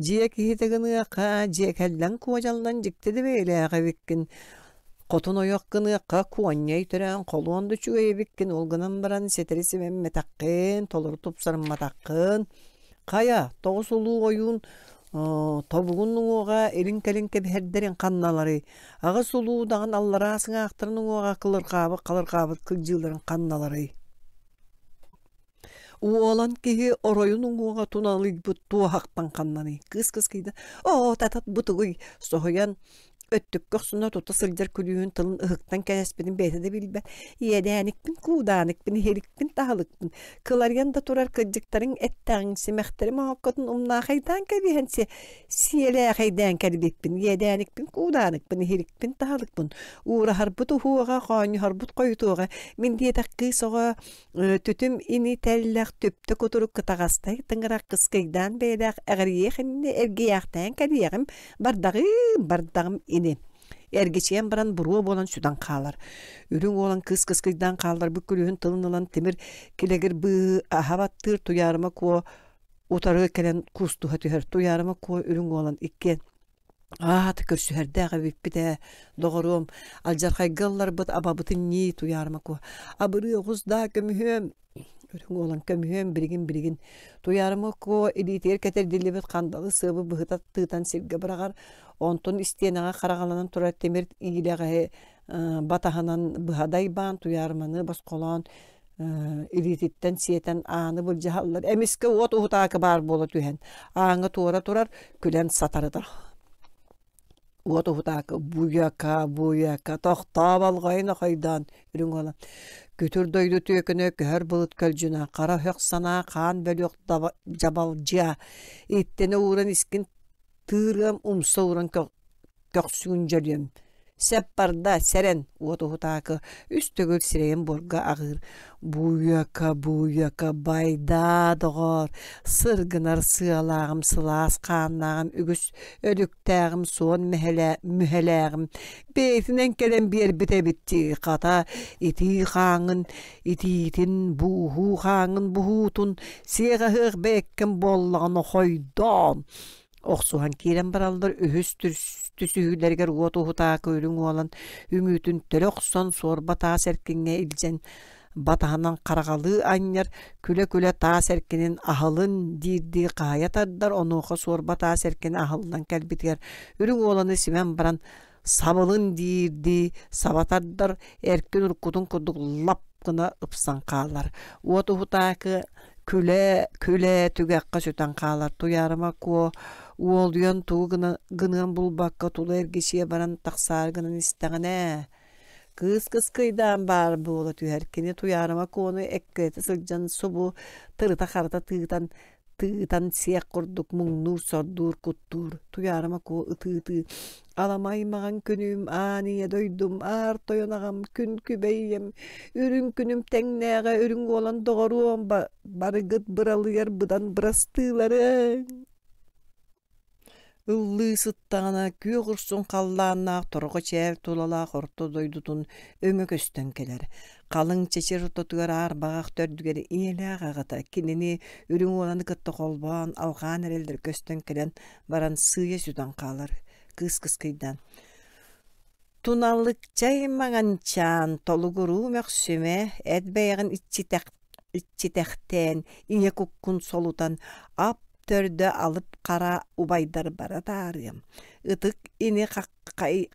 дьиэ киһитэ гыныахха, дьиэ кэллэҥ куодьаллан дьикти да бэйэлээх эбиккин, хотун ойох гыныахха куонньай төрөөн холуон да үчүгэй эбиккин, ол гынан баран ситэри симэммэтэххин, толору тупсарымматаххын, Хайа, тоҕус улуу ойуун тобугун уҥуоҕа илин-кэлин кэбиһэрдэрин ханналарый? Аҕыс улуу удаҕан аллараа сыҥаахтарын уҥуоҕа кылырҕаабыт халырҕаабыт кылдьыыларын ханналарый? Уолан киһи оройун уҥуоҕа туналыйбыт туоһахтан ханнаный? Кыыс кыскыйда, «Оо, татат бу тугуй?» Соһуйан өттүккэ охсуна тута сылдьар күлүүһүн тылын ыһыктан кэтэспитин бэйэтэ да билбэт иэдээникпин куудааникпин иһирикпин таһылыкпын кыларыйан да турар кырдьыктарыҥ эттэҕиҥ симэхтэрим оһоккотун умнаахайдаан кэбиһэн сиэлээхэйдээн кэлбиппин иэдээникпин куудааникпин иһирикпин таһылыкпын уураһарбыт уһуоҕа хоонньоһорбут хойутуоҕа мин диэтэх кыыс оҕо Түтүм ини тэллэх түптэ кутурук кытаҕастай тыҥырах кыскыйдаан бэйэлээх эҕирийиэх иннинэ эргийээхтээн кэлиэҕим, бардаҕыым, бардаҕым ини. Эргичийэн баран буруо буолан сүтэн хаалар. Үрүҥ уолан кыыс кыскыйдаан хаалларбыт күлүүһүн тылын ылан тимир килэгир быыһы аһа баттыыр Туйаарыма Куо. Утары кэлэн куустуһа түһэр. Туйаарыма Куо үрүҥ уолан иккиэн аата көрсүһэрдээх эбиппит ээ, доҕоруом, алдьархайга ылларбыт абабытын ньии Туйаарыма Куо. Абырыы оҕус даа көмүһүөм, үрүҥ уолан көмүһүөм билигин-билигин. Туйаарыма Куо илиитигэр кэтэрдиллибит хандалы сыабы быһыта тыытан сиргэ быраҕар, онтон истиэнэҕэ хараҕаланан турар тимир иилэҕэһи батаһынан быһа дайбаан Туйаарыманы босхолоон илиититтэн сиэтэн ааны былдьаһаллар. Эмискэ уот уһутаакы баар буола түһэн, ааҥҥа туора турар, күлэн сатарытар. Уот уһутаакы буйака, буйака, тохтоо болҕойун охойдоон үрүҥ уола. Күтүр дойду түөкүнэ көһөр былыт көлдьүнэ, хара өһөх санаа хаан бөлүөх дьабалдьыа, иттэнэ ууран искин тыырыам умса ууран көхсүгүн дьөлүөм Сэп барда, сэрэн, уот уһутаакы үс төгүл сирэйин буорга аҕыыр. Буйака, буйака, байдаа, доҕоор, сыр гынар сыалааҕым, сылаас хааннааҕым, үгүс өлүктээҕим, суон мүһэлээҕим бэйэтинэн кэлэн биэрбит эбит дии, хата, итии хааҥҥын итиитин, бууһуу хааҥҥын буһуутун, сиэх-аһыах бэйэккэм буоллаҕына хойдоон Охсуһан киирэн бараллар үһүс түсүһүүлэригэр уот уһутаакы үрүҥ уолан үҥүүтүн төлө охсон суорба таас эркиҥҥэ илдьэн батаһынан хараҕалыы анньар, күлэ-күлэ таас эркинин аһылын диирдии хаһайа тардар, онуоха суорба таас эркин аһыллан кэлбитигэр үрүҥ уоланы симэн баран сабылын диирдии саба тардар, эркин уруккутун курдук лап гына ыпсан хаалар. Уот уһутаакы күлэ күлэ түгэххэ сүтэн хаалар. Туйаарыма Куо уолуйан тугу гына гыныан булбакка тула эргичийэ баран тахсаары гынан истэҕинэ, кыыс кыскыйдаан баар буола түһэр. Кини Туйаарыма Куону эккирэтэ сылдьан субу тырыта-харыта тыытан тыытан сиэх курдук муҥнуур-сордуур куттуур Туйаарыма Куо ытыы-ытыы аламай маҕан күнүм аан ийэ дойдум аар тойон аҕам күн күбэй ийэм үрүҥ күнүм тэҥнээҕэ үрүҥ уолан доҕоруом барыгыт быралыйар быдан бырастыыларыҥ Ыллыы сыттаҕына күөх урсун халлааннаах торҕо чээл тулалаах орто дойдутун өҥө көстөн кэлэр. Халыҥ чэчир ортотугар аар баҕах төрдүгэр ийэлээх аҕата кинини үрүҥ уоланы кытта холбоон алҕаан эрэллэр көстөн кэлэн баран сыыйа сүтэн хаалар. Кыыс кыскыйдаан Туналыкчай маҥанчаан, толугуруу мөхсүмэ, эт бэйэҕин иччитэх иччитэхтээн, ийэ куккун солутан, ап төрдө алып хара убайдарбара таарыам, ытык ини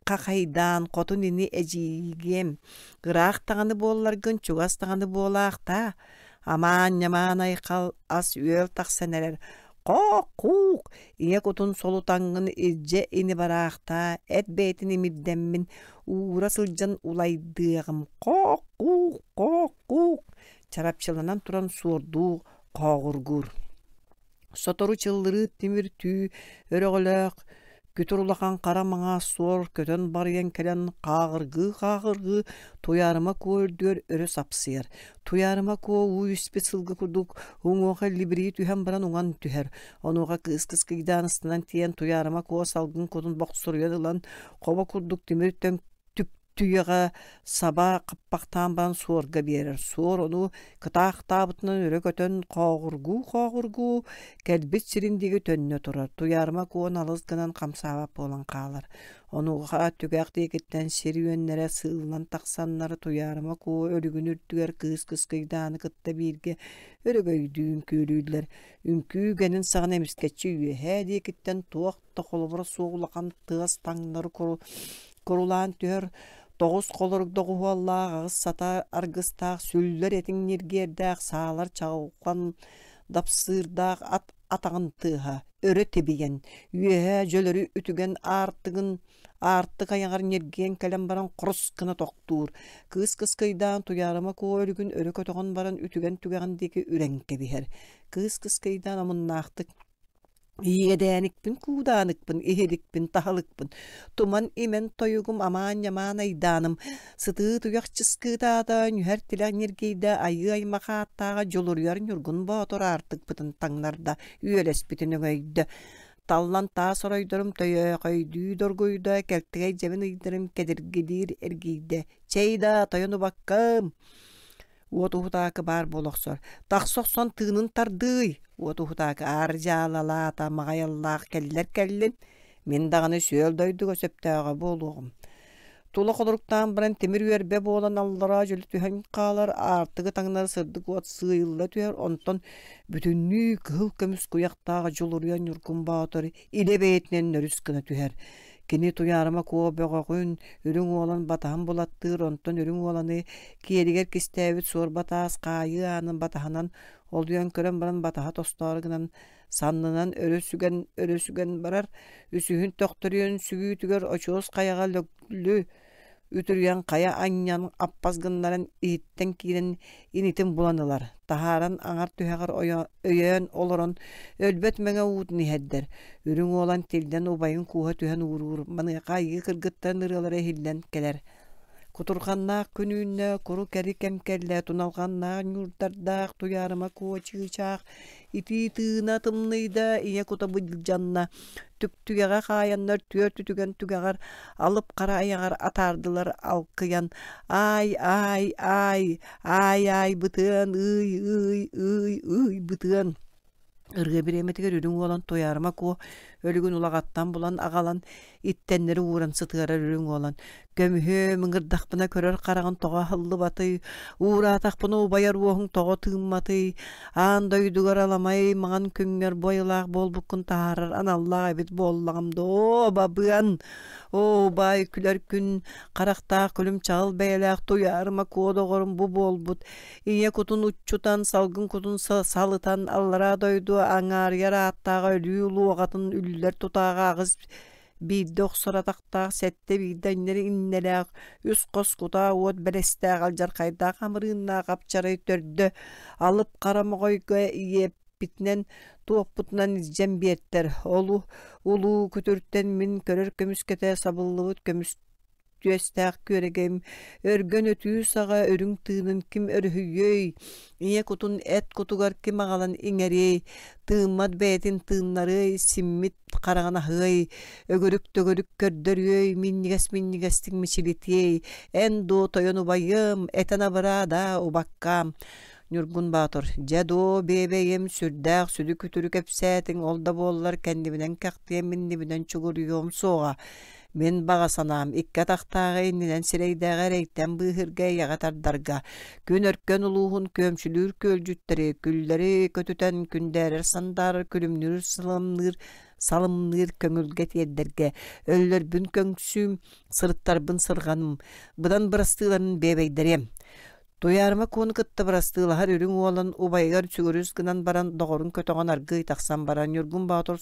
хахайдаан, хотун ини эдьиийгиэм, ыраах даҕаны буолларгын, чугас даҕаны буолаахтаа, амаан-ньамаан айхал ас-үөл тахсан эрэр, Хоок-куук, ийэ кутун солутаҥҥын илдьэ ини бараахтаа, эт бэйэтин имирдэммин, уура сылдьан улайдыаҕым, хоок-куук, хоок-куук, чарапчыланан туран суордуу хооҕургуур. Сотору чыллырыы тимир түү өрөҕөлөөх Күтүр улахан хара маҥаас суор көтөн барыйан кэлэн хааҕыргыы-хааҕыргыы Туйаарыма Куо үрдүгэр өрө сапсыйар. Туйаарыма Куо уу испит сылгы курдук уҥуоха либирии түһэн баран уҥан түһэр. Онуоха кыыс кыскыйдаан ыстанан тиийэн Туйаарыма Куо салгын кутун бохсуруйан ылан хобо курдук тимир төҥ түүйэҕэ саба хаппахтаан баран суорга биэрэр. Суор ону кытаахтаабытынан өрө көтөн хооҕургуу-хооҕургуу кэлбит сирин диэки төннө турар. Туйаарыма Куон алыс гынан хамсаабат буолан хаалар. Онуоха түгэх диэкиттэн сир үөннэрэ сыыллан тахсаннар Туйаарыма Куо өлүгүн үрдүгэр кыыс Кыскыйдааны кытта бииргэ өрөгөйдүү үҥкүүлүүллэр. Үҥкүү үгэнин саҕана эмискэччи үөһээ диэкиттэн туох да холобура суох улахан тыас таҥнары курулаан түһэр, тоҕус холорук доҕуһуоллаах, аҕыс сата аргыстаах, сүллэр этиҥ ньиргиэрдээх, саалар чаҕылҕан дапсыырдаах ат атаҕын тыаһа өрө тибийэн, үөһээ дьөлөрү үтүгэн аартыгын аартык айаҕар ньиргийэн кэлэн баран хорус гына тохтуур. Кыыс кыскыйдаан Туйаарыма Куо өлүгүн өрө көтөҕөн баран үтүгэн түгэҕин диэки үрэн кэбиһэр. Кыыс кыскыйдаан омуннаахтык Иэдээникпин, куудааникпын, иһиликпин, таһылыкпын, туман имэн тойугум, амаан-ньамаан айдааным, сытыы туйах чыскыытаата, нүһэр тилэх ньиргийдэ, айыы аймах ааттааҕа дьулуруйар Ньургун Боотур аартыкпытын таҥнарда, үөлэспитин өҥөйдө. Таллан таас оройдорум төйөөхөйдүү доргуйда, кэлтэгэй дьэбин ыйдарым кэдиргилиир эргийдэ. Чэй да, тойон убаккам! Уот Уһутаакы баар буола охсор. Тахса охсон тыынын тардыый! Уот Уһутаакы аар дьаалалаата, маҕайаллаах кэллэр кэллин, мин даҕаны сүөл дойдуга сөптөөҕө буолуоҕум. Тула холоруктаан баран тимир үөрбэ буолан аллараа дьөлө түһэн хаалар, аартыгы таҥнары сырдык уот сыыйылла түһэр, онтон бүтүннүү кыһыл көмүс куйахтаах Дьулуруйан Ньургун Боотур илэ бэйэтинэн нөрүс гына түһэр. Кини Туйаарыма Куо бөҕөҕүн, Үрүҥ Уолан батаһын булаттыыр, онтон Үрүҥ Уоланы киэлигэр кистээбит суорба таас хаайыы аанын батаһынан олуйан көрөн баран батаһа тостоору гынан саннынан өрө сүгэн өрө сүгэн барар, үсүһүн төхтөрүйэн сүгүүтүгэр очуос хайаҕа лөглү үтүрүйэн хайа анньан аппас гыннаран иһиттэн киирэн инитин булан ылар, таһааран аҥар түһэҕэр өйөөн олорон өлбөт мэҥэ уутун иһэрдэр, үрүҥ уолан тиллэн убайын кууһа түһэн ууруур, маныаха айыы кыргыттарын ырыалара иһиллэн кэлэр. Кутурҕаннаах күн үүннэ, куру кэри кэм кэллэ, туналҕаннаах ньуурдардаах Туйаарыма Куо чыычаах итии тыына тымныйда, ийэ кута былдьанна, түктүгэҕэ хаайаннар түөрт үтүгэн түгэҕэр алып хара айаҕар атаардылар алкыйан аай аай аай аай аай бытыан ыый ыый ыый ыый бытыан Ырыа бириэмэтигэр Үрүҥ Уолан Туйаарыма Куо өлүгүн улаҕаттан булан аҕалан иттэннэри ууран сытыарар Үрүҥ Уолан «Көмүһүөм, ыҥырдахпына көрөр хараҕын тоҕо аһыллыбатый, уураатахпына убайар уоһуҥ тоҕо тыымматый, аан дойдугар аламай маҥан күҥҥэр бу айылаах буолбуккун таһаарар аналлаах эбит буоллаҕым доо, бабыан! Оо, убаай, күлэр күн харахтаах күлүм чаҕыл бэйэлээх Туйаарыма Куо доҕорум бу буолбут, Ийэ кутун уччутан, салгын кутун салытан, аллараа дойду аҥаарыйар ааттааҕа өлүү луоҕатын үллэр тутааҕа аҕыс биирдэ охсор атахтаах, сэттэ биирдэ анньар иннэлээх, үс хос кутаа уот бэлэстээх алдьархайдаах амырыыннаах апчарай төрдө алып хара моҕойго иэппитинэн туохпутунан илдьэн биэртэр. Ол улуу күтүртэн мин көрөр көмүскэтэ сабыллыбыт көмүс түөстээх күөрэгэйим өргөн өтүү саҕа үрүҥ тыынын ким өрүһүйүөй, ийэ кутун эт кутугар ким аҕалан иҥэриэй, тыыммат бэйэтин тыыннарыай, симмит хараҕын аһыай, өгүрүк-төгүрүк көрдөрүөй, минньигэс-минньигэстик мичилитиэй, эн дуо тойон убайыам, этэн абыраа даа убаккаам. Ньургун Боотур, дьэ дуо биэбэйим, сүрдээх сүдү күтүрү кэпсээтиҥ, ол да буоллар кэннибинэн кэхтиэм, иннибинэн чугуруйуом суоҕа. Мин баҕа санаам икки атахтааҕы иннинэн сирэйдээҕи эрэйтэн быыһыырга эйэҕэ тардарга, күн өркөн улууһун күөмчүлүүр күөлдьүттэри, күллэри көтүтэн күндээрэр сандаарар күлүмнүүр сыламныыр салымныыр көҥүлгэ тиэрдэргэ, өллөрбүн көҥсүүм, сырыттарбын сырҕаным, быдан бырастыыларын биэбэйдэриэм. Туйаарыма Куону кытта бырастыылаһар үрүҥ уолан убайыгар сүгүрүс гынан баран доҕорун көтөҕөн аргыый тахсан баран Ньургун Боотур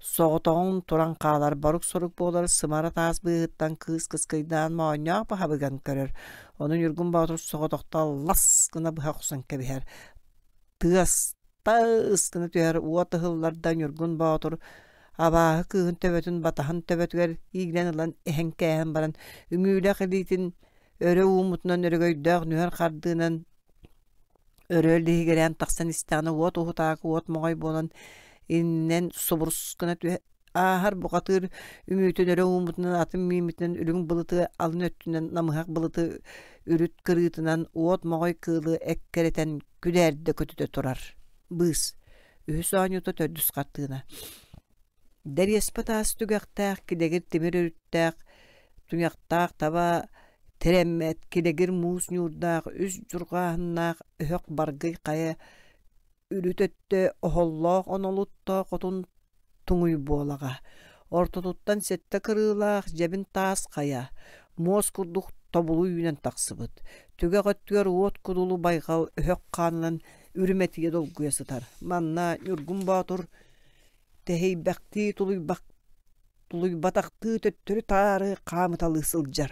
соҕотоҕун туран хаалар борук-сорук буолар сымара таас быыһыттан кыыс кыскыйдаан моонньоох баһа быган көрөр. Ону Ньургун Боотур соҕотохто лас гына быһа охсон кэбиһэр. Тыас тас гына түһэр уот ыһыллар да Ньургун Боотур абааһы кыыһын төбөтүн батаһын төбөтүгэр иилэн ылан эһэн кээһэн баран үҥүүлэх илиитин өрө ууммутунан өрөгөйдөөх нүһэр хардыынан өрө лиһигирээн тахсан истэҕинэ уот уһутаакы уот моҕой буолан иннинэн субурус гына түһэ ааһар бухатыыр үҥүүтүн өрө ууммутунан атын мииммитинэн үрүҥ былыты алын өттүнэн намыһах былыты үрүт кырыытынан уот моҕой кыылы эккирэтэн күдээрдэ көтүтэ турар быыс үһүс оонньуута төрдүс хартыына Дэриэспэ таас түгэхтээх, килэгир тимир өрүттээх, туйахтаах таба тирэммэт, килэгир муус ньуурдаах, үс дьурҕааһыннаах өһөх баргый хайа үрүт өттө оһоллоох онолуттаах хотун туҥуй буолаҕа. Ортотуттан сэттэ кырыылаах дьэбин таас хайа, муос курдук тобулу үүнэн тахсыбыт. Түгэх өттүгэр уот кудулу байҕал өһөх хаанынан үрүмэтийэ долгуйа сытар. Манна Ньургун Боотур тэһийбэхтии тулуйбатахтыы төттөрү-таары хаамыталыы сылдьар.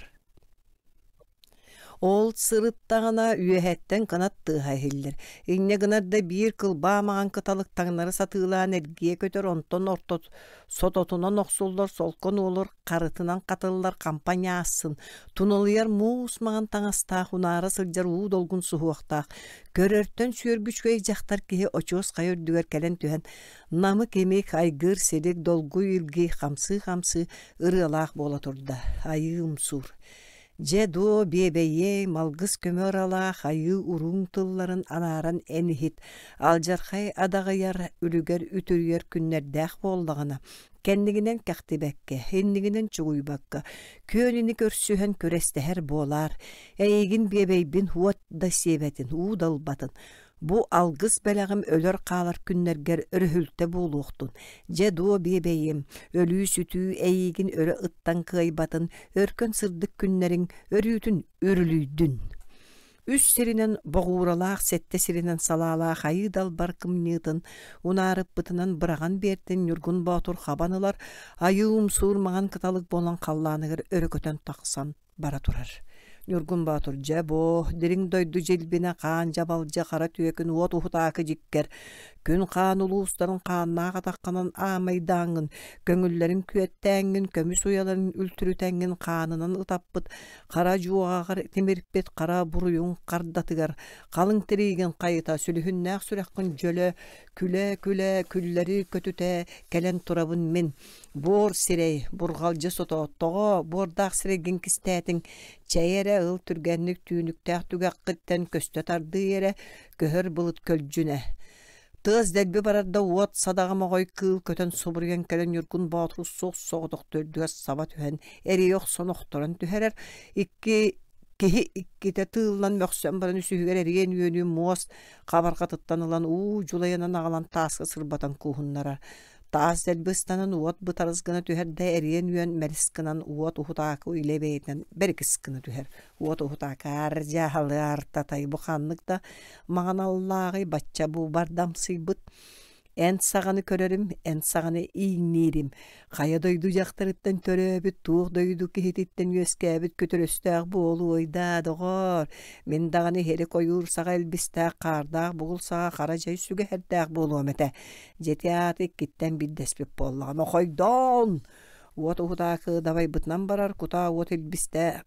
Ол сырыттаҕына үөһэттэн кынат тыаһа иһиллэр. Инньэ гынар да биир кылбаа маҥан кыталык таҥнары сатыылаан эргийэ көтөр, онтон орто сототунан охсуллар солко нуолур харытынан хатыллар хампа ньаассын, туналыйар муус маҥан таҥастаах унаара сылдьар уу долгун суһуохтаах, көрөртөн сүөргү үчүгэй дьахтар киһи очуос хайа үрдүгэр кэлэн түһэн Намык-имик, айгыр-силик, долгуй-илгий хамсыы-хамсыы ырыалаах буола турда, айыы умсуур. Дьэ дуо биэбэйиэй, малгыс көмө ыралаах айыы урууҥ тылларын анааран эн иһит, алдьархай адаҕыйар, үлүгэр үтүрүйэр күннэрдээх буоллаҕына, кэннигинэн кэхтибэккэ, иннигинэн чугуйбакка, күөнүнү көрсүһэн күрэстэһэр буолаар, эйигин биэбэйбин уот да сиэбэтин, уу да ылбатын, Бу алгыс бэлэҕим өлөр-хаалар күннэргэр өрүһүлтэ буолуохтун. Дьэ дуо биэбэйим, өлүү-сүтүү эйиигин өрө ыттан кыайбатын, өркөн сырдык күннэриҥ өрүүтүн үрүлүйдүн. Үс сиринэн боҕууралаах, сэттэ сиринэн салаалаах айыы далбар кымньыытын унаарыппытынан быраҕан биэртин Ньургун Боотур хабан ылар, айыы умсуур маҥан кыталык буолан халлааныгар өрө көтөн тахсан бара турар. Ньургун Боотур дьэ бу дириҥ дойду дьилбинэ хаан дьабалдьа хара түөкүн уот уһутаакы дьиккэр күн хаан улуустарын хааннаах атаххынан аамайдааҥҥын көҥүллэрин күөттээҥҥин көмүс уйаларын үлтүрүтэҥҥин хаанынан ытаппыт хара дьуоҕаҕар тимирпит хара буруйуҥ хардатыгар халыҥ тириигин хайыта сүлүһүннээх сүрэххин дьөлө күлэ-күлэ күллэри көтүтэ кэлэн турабын мин Буор сирэй, бурҕалдьы сото, тоҕо буордаах сирэйгин кистээтиҥ, чэй эрэ ыл түргэнник түүнүктээх түгэххиттэн көстө тардыы эрэ, көһөр былыт көлдьүнэ. Тыас дэлби барар да уот садаҕа моҕой кыыл көтөн субуруйан кэлэн Ньургун Боотуру суох соҕотох төрдүгэр саба түһэн эрийэ охсон охторон түһэрэр, икки киһи иккитэ тыыллан мөхсөн баран үсүһүгэр эриэн үөнү муос хабарҕатыттан ылан уу дьулайынан аҕалан тааска сырбатан кууһуннарар. Таас дэлби ыстанан уот бытарыс гына түһэр да эриэн үөн мэлис гынан уот уһутаакы илэ бэйэтинэн бэрикис гына түһэр. Уот уһутаакы аар татай бу ханнык да маҥаналлааҕый бачча бу бардамсыйбыт эн саҕаны көрөрүм, эн саҕаны ииҥниирим. Хайа дойду дьахтарыттан төрөөбүт, туох дойду киһититтэн үөскээбит көтөрөстөөх буолуой даа, доҕоор. Мин даҕаны иһирик ойуур саҕа илбистээх хаардаах бугул саҕа хара дьай сүгэһэрдээх буолуом этэ. Дьити ааты иккиттэн биирдэспит буоллаҕа нохойдоон! Уот уһутаакы дабайбытынан барар, кутаа уот илбистэ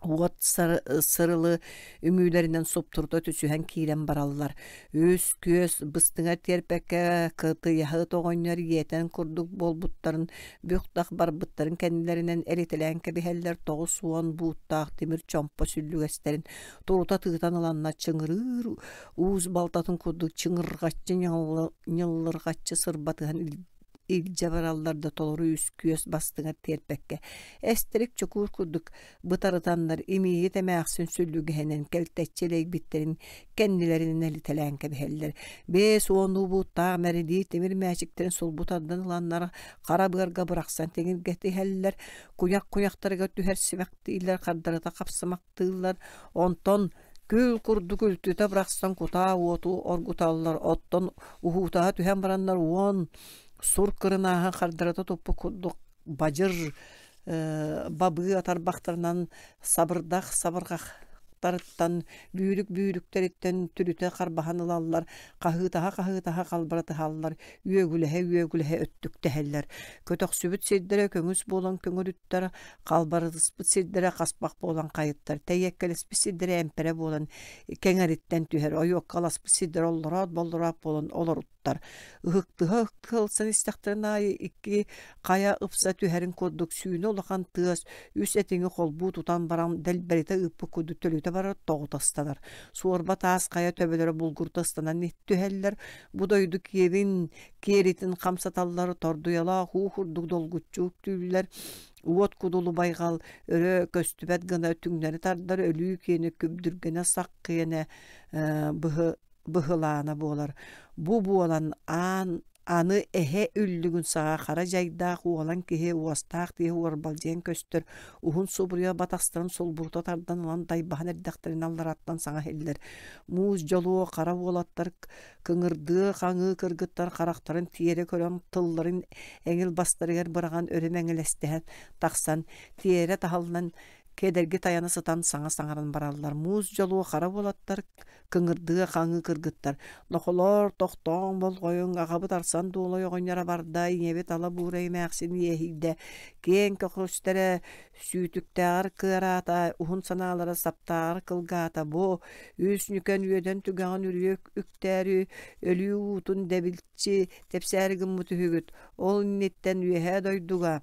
уот сырылы үҥүүлэринэн суптурута түсүһэн киирэн бараллар. Үс күөс быстыҥа тиэрпэккэ кытыйаһыт оҕонньор иэтэн курдук буолбуттарын бүк-дах барбыттарын кэннилэринэн эритэлээн кэбиһэллэр 90 бууттаах тимир чомпо сүллүгэстэрин турута тыытан ыланна чыҥырыыр уус балтатын курдук чыҥырҕаччы ньыллырҕаччы сырбатыһан илдьэ бараллар да толору үс-күөс бастыҥар тиэрпэккэ эстэрик чокуур курдук бытарытаннар имиийит эмээхсин сүллүгэһинэн кэлтэччи элэйбиттэрин кэннилэринэн элитэлээн кэбиһэллэр 50 бууттаах мэрилии тимир мээчиктэрин сулбу тардан ыланнар хара быарга бырахсан тиҥиргэтиһэллэр куйах куйахтарыгар түһэр симэхтииллэр хардарыта хапсымахтыыллар онтон Күл курдук үлтүтэ бырахсан кутаа уоту оргуталлар, оттон уһуутаһа түһэн бараннар уон сур кырынааһын хардарыта туппут курдук бадьыр бабыы атарбахтарынан сабырдах сабырҕахтарыттан, бүүрүк бүүрүктэриттэн түрүтэ харбаһан ылаллар, хаһыытаһа-хаһыытаһа халбаратыһаллар, үөгүлэһэ-үөгүлэһэ өттүктэһэллэр. Көтөхсүбүт сирдэрэ көҥүс буолан көҥүрүттэр, Халбарытыспыт сирдэрэ хаспах буолан хайыттар, тэйиэккэлэспит сирдэрэ эмпэрэ буолан кэҥэриттэн түһэр, ойуоккаласпыт сирдэрэ оллороот-боллороот буолан олоруттар. Ыһыктыһа-ыһыктыһа ылсан истэхтэрин аайы икки хайа ыпса түһэрин курдук сүүнэ улахан тыас үс этиҥи холбуу тутан баран дэлбэритэ ыыппыт курдук төлүтэ барар тоҕута ыстанар. Суорба таас хайа төбөлөрө булгурута ыстанан түһэллэр. Бу дойду киэбин киэритин хамсаталлар, тордуйалаах уу курдук долгуччу үктүүллэр. Уот кудулу байҕал өрө көстүбэт гына түҥнэри тардар өлүү киэнэ күбдүргэнэ сах киэнэ быһылаана буолар. Бу буолан аан аны эһэ үллүгүн саҕа хара дьайдаах уолан киһи уостаах киһи уорбалдьыйан көстөр уһун субуруйа батастарын сулбурута тардан ылан дайбаһан эрдэхтэринэ аллараттан саҥа иһиллэр муус дьолуо хара уолаттар Кыҥырдыы хаҥыы кыргыттар харахтарын тиэрэ көрөн тылларын эҥил бастарыгар быраҕан өрө мэҥилэстэһэн тахсан тиэрэ таһыллан кэдэрги тайана сытан саҥа саҥаран бараллар муус дьолуо хара уолаттар кыҥырдыы хаҥыы кыргыттар нохолоор тохтооҥ болҕойуҥ аҕабыт арсан дуолай оҕонньоро барда ийэбит ала буурай эмээхсин иэһийдэ киэҥ көҕүстэрэ Сүүтүктээҕэр кыараата, уһун санаалара саптааҕар кылгаата бу үс ньүкэн үөдэн түгэҕин үрүйэ үктээри, өлүү уутун дэбилчи тэпсээри гыммыт үһүгүт. Ол инниттэн үөһээ дойдуга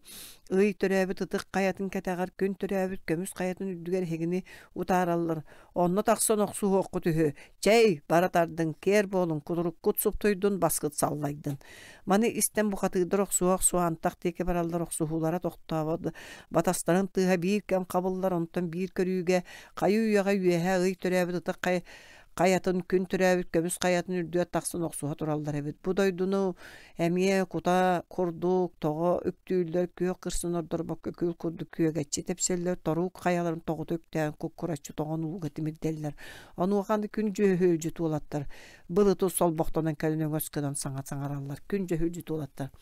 ый төрөөбүт ытык хайатын кэтэҕэр күн төрөөбүт көмүс көмүс хайатын үрдүгэр эһигини утаараллар. Онно тахсан охсуһуоххут үһү. Чэй, бара тардыҥ, киэр буолуҥ, кутуруккут суптуйдун, баскыт саллайдын. Маны истэн бухатыырдар охсуһа-охсуһа антах диэки бараллар, охсуһуулара тохтообот. Батастарын тыаһа биир кэм хабыллар, онтон биир көрүүгэ хайыы-үйэҕэ үөһэ ый төрөөбүт ытык хайатын, күн төрөөбүт көмүс хайатын үрдүгэр тахсан охсуһа тураллар эбит. Бу дойдуну эмиэ кута курдук тоҕо үктүүллэр, күөх кырсын ордорбокко күл курдук күөгэччи тэпсэллэр, торуук хайаларын тоҕута үктээн куккураччы тоҕон ууга тимирдэллэр. Онуоха аны күн дьүөһү уолаттар былыты солбохтонон кэлэн өҥөс гынан саҥа саҥараллар. Күн дьөһү уолаттар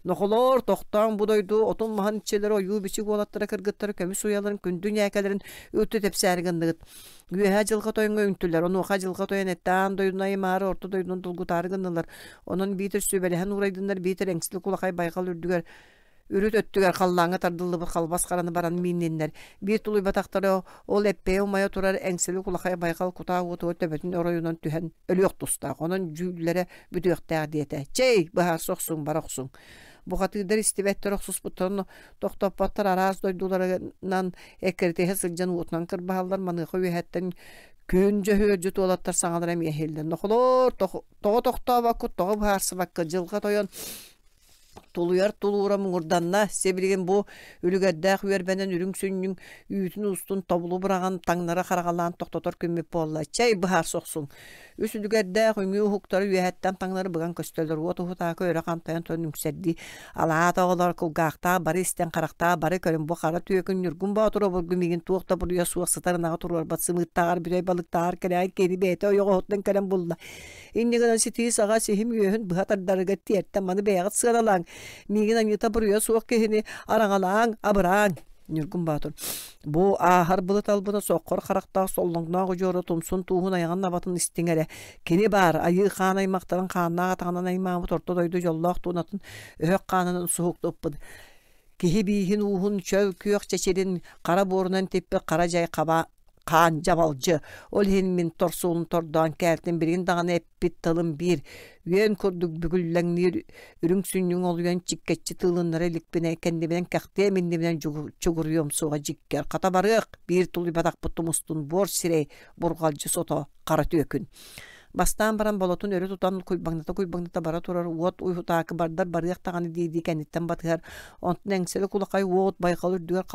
Нохолоор, тохтооҥ бу дойду отун-маһын иччилэрэ ойуу-бичик уолаттара кыргыттара көмүс уйаларын күндү ньээкэлэрин үлтү тэпсээри гынныгыт. Үөһээ дьылҕа тойоҥҥо үҥтүлэр, онуоха дьылҕа тойон этэ аан дойдуну аймаары, орто дойдуну долгутаары гыннылар. Онон биитэр сүбэлэһэн уурайдыннар, биитэр эҥсилик улахай байҕал үрдүгэр үрүт өттүгэр халлааҥҥа тардыллыбыт халбас хараны баран миинниннэр. Биир тулуйбатахтара ол эппэйэ умайа турар эҥсилик улахай байҕал кутаа уотугар төбөтүн оройунан түһэн өлүөх тустаах. Онон дьүүллэрэ бүтүөхтээх диэтэ. Чэй, быһаарса охсуҥ, бара охсуҥ. Бухатыырдар истибэттэр охсуспуттарын тохтоппоттор араас дойдуларынан эккирэтиһэ сылдьан уотунан кырбаһаллар. Маныаха үөһэттэн күн дьөһүөлдьүт уолаттар саҥалара эмиэ иһиллэр. Нохолоор, тоҕо тохтообоккут, тоҕо быһаарсыбаккыт, дьылҕа тойон Тулуйар тулуура муҥурданна, сибилигин бу үлүгэрдээх үөрбэнэн үрүҥ сүнньүҥ үүтүн устун тобулу быраҕан таҥнары хараҕалаан тохтотор күммүт буолла. Чэй быһаарса охсуҥ. Үс үлүгэрдээх үҥүү уһуктары үөһэттэн таҥнары быган көстөллөр. Уот уһутаакы өрө хантайан туран үҥсэрдии. Алаата оҕолор кулгаахтаах бары истэн харахтаах бары көрүн бу хара түөкүн Ньургун Боотур обургу миигин туох да буруйа суох сытар ынаҕы туруорбат сымыыттааҕар бүтэй балыктааҕар кэлэҕэй киһини бэйэтэ ойоҕоһуттан кэлэн булла. Инньэ гынан ситии саҕа сиһим үөһүн быһа тардарыгар тиэртэ маны бэйэҕит сыаналааҥ, миигин аньыыта буруйа суох киһини араҥалааҥ, абырааҥ. Ньургун Боотур бу ааһар былыт албына соххор харахтаах соллоҥноох удьуора тумсун тууһун айаҕын абатын истиҥ эрэ. Кини баар айыы хаан аймахтарын хааннаах атаҕынан аймаабыт орто дойду дьоллоох туонатын өһөх хаанынан суһуктуппут. Киһи бииһин ууһун чөл күөх чэчирин хара буорунан типпит хара дьай хаба хаан дьабалдьы. Ол иһин мин торсуолун тордоон кээлтим билигин даҕаны эппит тылым биир. Үөн курдук бүгүллэҥниир үрүҥ сүнньүҥ олуйан чиккэччи тыылыннара иликпинэ кэннибинэн кэхтиэм иннибинэн чугуруйуом суоҕа дьиккэр. Хата барыах, биир тулуйбатахпыт тумустун буор сирэй бурҕалдьы сото хара түөкүн. Бастаан баран болотун өрө тутан куйбаҥната-куйбаҥната бара турар уот уйутаакы бардар барыах даҕаны дии-дии кэнниттэн батыһар. Онтон эҥсэлик улахай уот байҕал үрдүгэр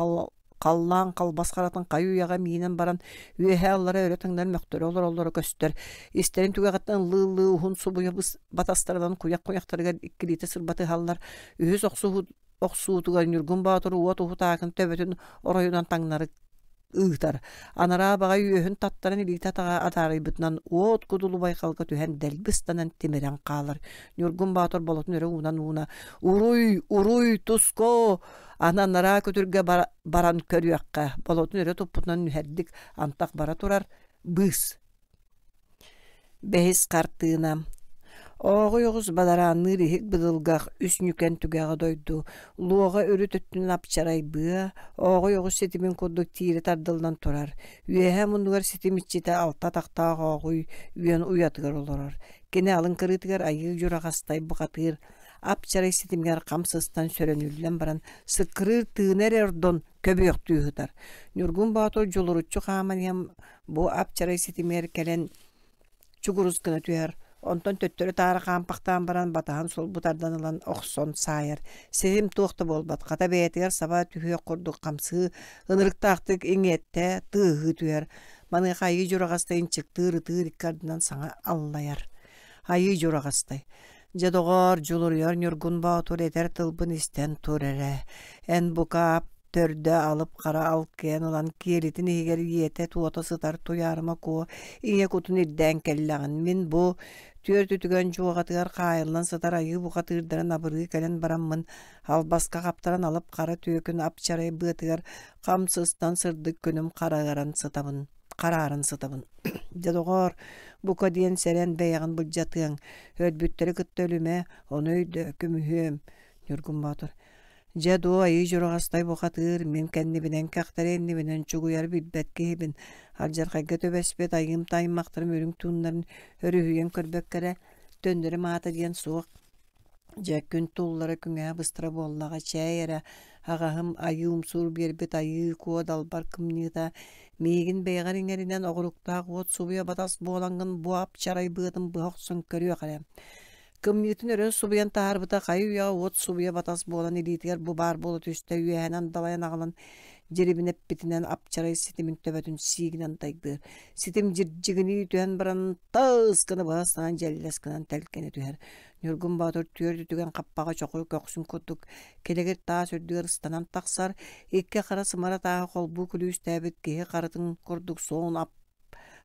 халлаан халбас харатын хайы-үйэҕэ миинэн баран үөһээ-аллара өрө таҥнар мөхтөрө олороллоро көстөр. Истэрин түгэҕиттэн ыллыы-ыллыы уһун субуйа батастарынан куйах-куйахтарыгар иккилиитэ сырбатыһаллар. Үһүс охсуутугар Ньургун Боотур уот уһутаакын төбөтүн оройунан таҥнары ыытар. Анараа баҕай үөһүн таттаран илиитэ-атаҕа адаарыйбытынан уот кудулу байҕалга түһэн дэлби ыстанан тимирэн хаалар. Ньургун Боотур болотун өрө уунан ууна «Уруй! Уруй! Туско!» Аны анараа көтүргэ баран көрүөххэ, болотун өрө туппутунан нүһэрдик антах бара турар быыс. Бэһис хартыына. Ооҕуй оҕус бадараанныыр иһик быдылгах үс ньүкэн түгэҕэ дойду, луоҕа үрүт өттүнэн апчарай быа, ооҕуй оҕус ситимин курдук тиирэ тардыллан турар. Үөһээ муннугар ситим иччитэ алта атахтаах ооҕуй үөн уйатыгар олорор. Кини алын кырыытыгар айыы дьураҕастай бухатыыр ап-чарай ситимигэр хам сыстан сөрөнүллэн баран сыккырыыр тыына эрэ ордон көбүөхтүү сытар. Ньургун Боотур дьулуруччу хааман иһэн бу ап-чарай ситимигэр кэлэн чугурус гына түһэр. Онтон төттөрү-таары хаампахтаан баран батаһын сулбу тардан ылан охсон саайар. Ситим туох да буолбат, хата бэйэтигэр саба түһүөх курдук хамсыы, ынырыктаахтык иҥиэттэ, тыаһыы түһэр. Маныаха айыы дьураҕастай ынчыктыыр, ытыыр икки ардынан саҥа аллайар. Айыы дьураҕастай Дьэ, доҕоор, Дьулуруйар Ньургун Боотур этэр тылбын истэн тур эрэ. Эн бука төрдө алып хара алкыйан ылан киэлитин иһигэр ийэтэ туота сытар Туйаарыма Куо ийэ кутун ирдээн кэллэҕин. Мин бу түөрт үтүгэн дьуоҕатыгар хаайыллан сытар айыы бухатыырдарын абырыы кэлэн бараммын албаска хаптаран алып хара түөкүн ап-чарай быатыгар хам сыстан сырдык күнүм хараҕыран сытабын харааран сытабын. Дьэ, доҕоор, бука диэн сэрэн бэйэҕин былдьатыаҥ, өлбүттэри кытта өлүмэ, ону өйдөө, көмүһүөм, Ньургун Боотур. Дьэ дуо, айыы дьураҕастай бухатыыр, мин кэннибинэн кэхтэри иннибинэн чугуйар билбэт киһибин, алдьархайга түбэспит айыым таймахтарым үрүҥ тууннарын өрүһүйэн көрбөккө эрэ, төннөрүм аата диэн суох. Дьэ, күн туллара күҥэһэ быстара буоллаҕа, чээй эрэ, аҕаһым айыы умсуур биэрбит айыы куо далбар кымньыыта, миигин бэйэҕэр иҥэринэн оҕуруктаах уот субуйа батас буолаҥҥын бу ап-чарай быатын быһа охсон көрүөх эрэ. Кымньыытын өрө субуйан таһаарбыта хайы-үйэҕэ уот субуйа батас буолан илиитигэр бу баар буола түстэ үөһэнэн далайан аҕалан дьирибинэппитинэн ап-чарай ситимин төбөтүн сиигинэн тайдыыр. Ситим дьирдьигинии түһэн баран таас гына быһа ыстанан дьэллэс гынан тэлгэнэ түһэр. Ньургун Боотур түөрт үтүгэн хаппаҕа чоху көхсүн курдук килэгир таас үрдүгэр ыстанан тахсар, икки хара сымара тааһы холбуу күлүүстээбит киһи харытын курдук суон ап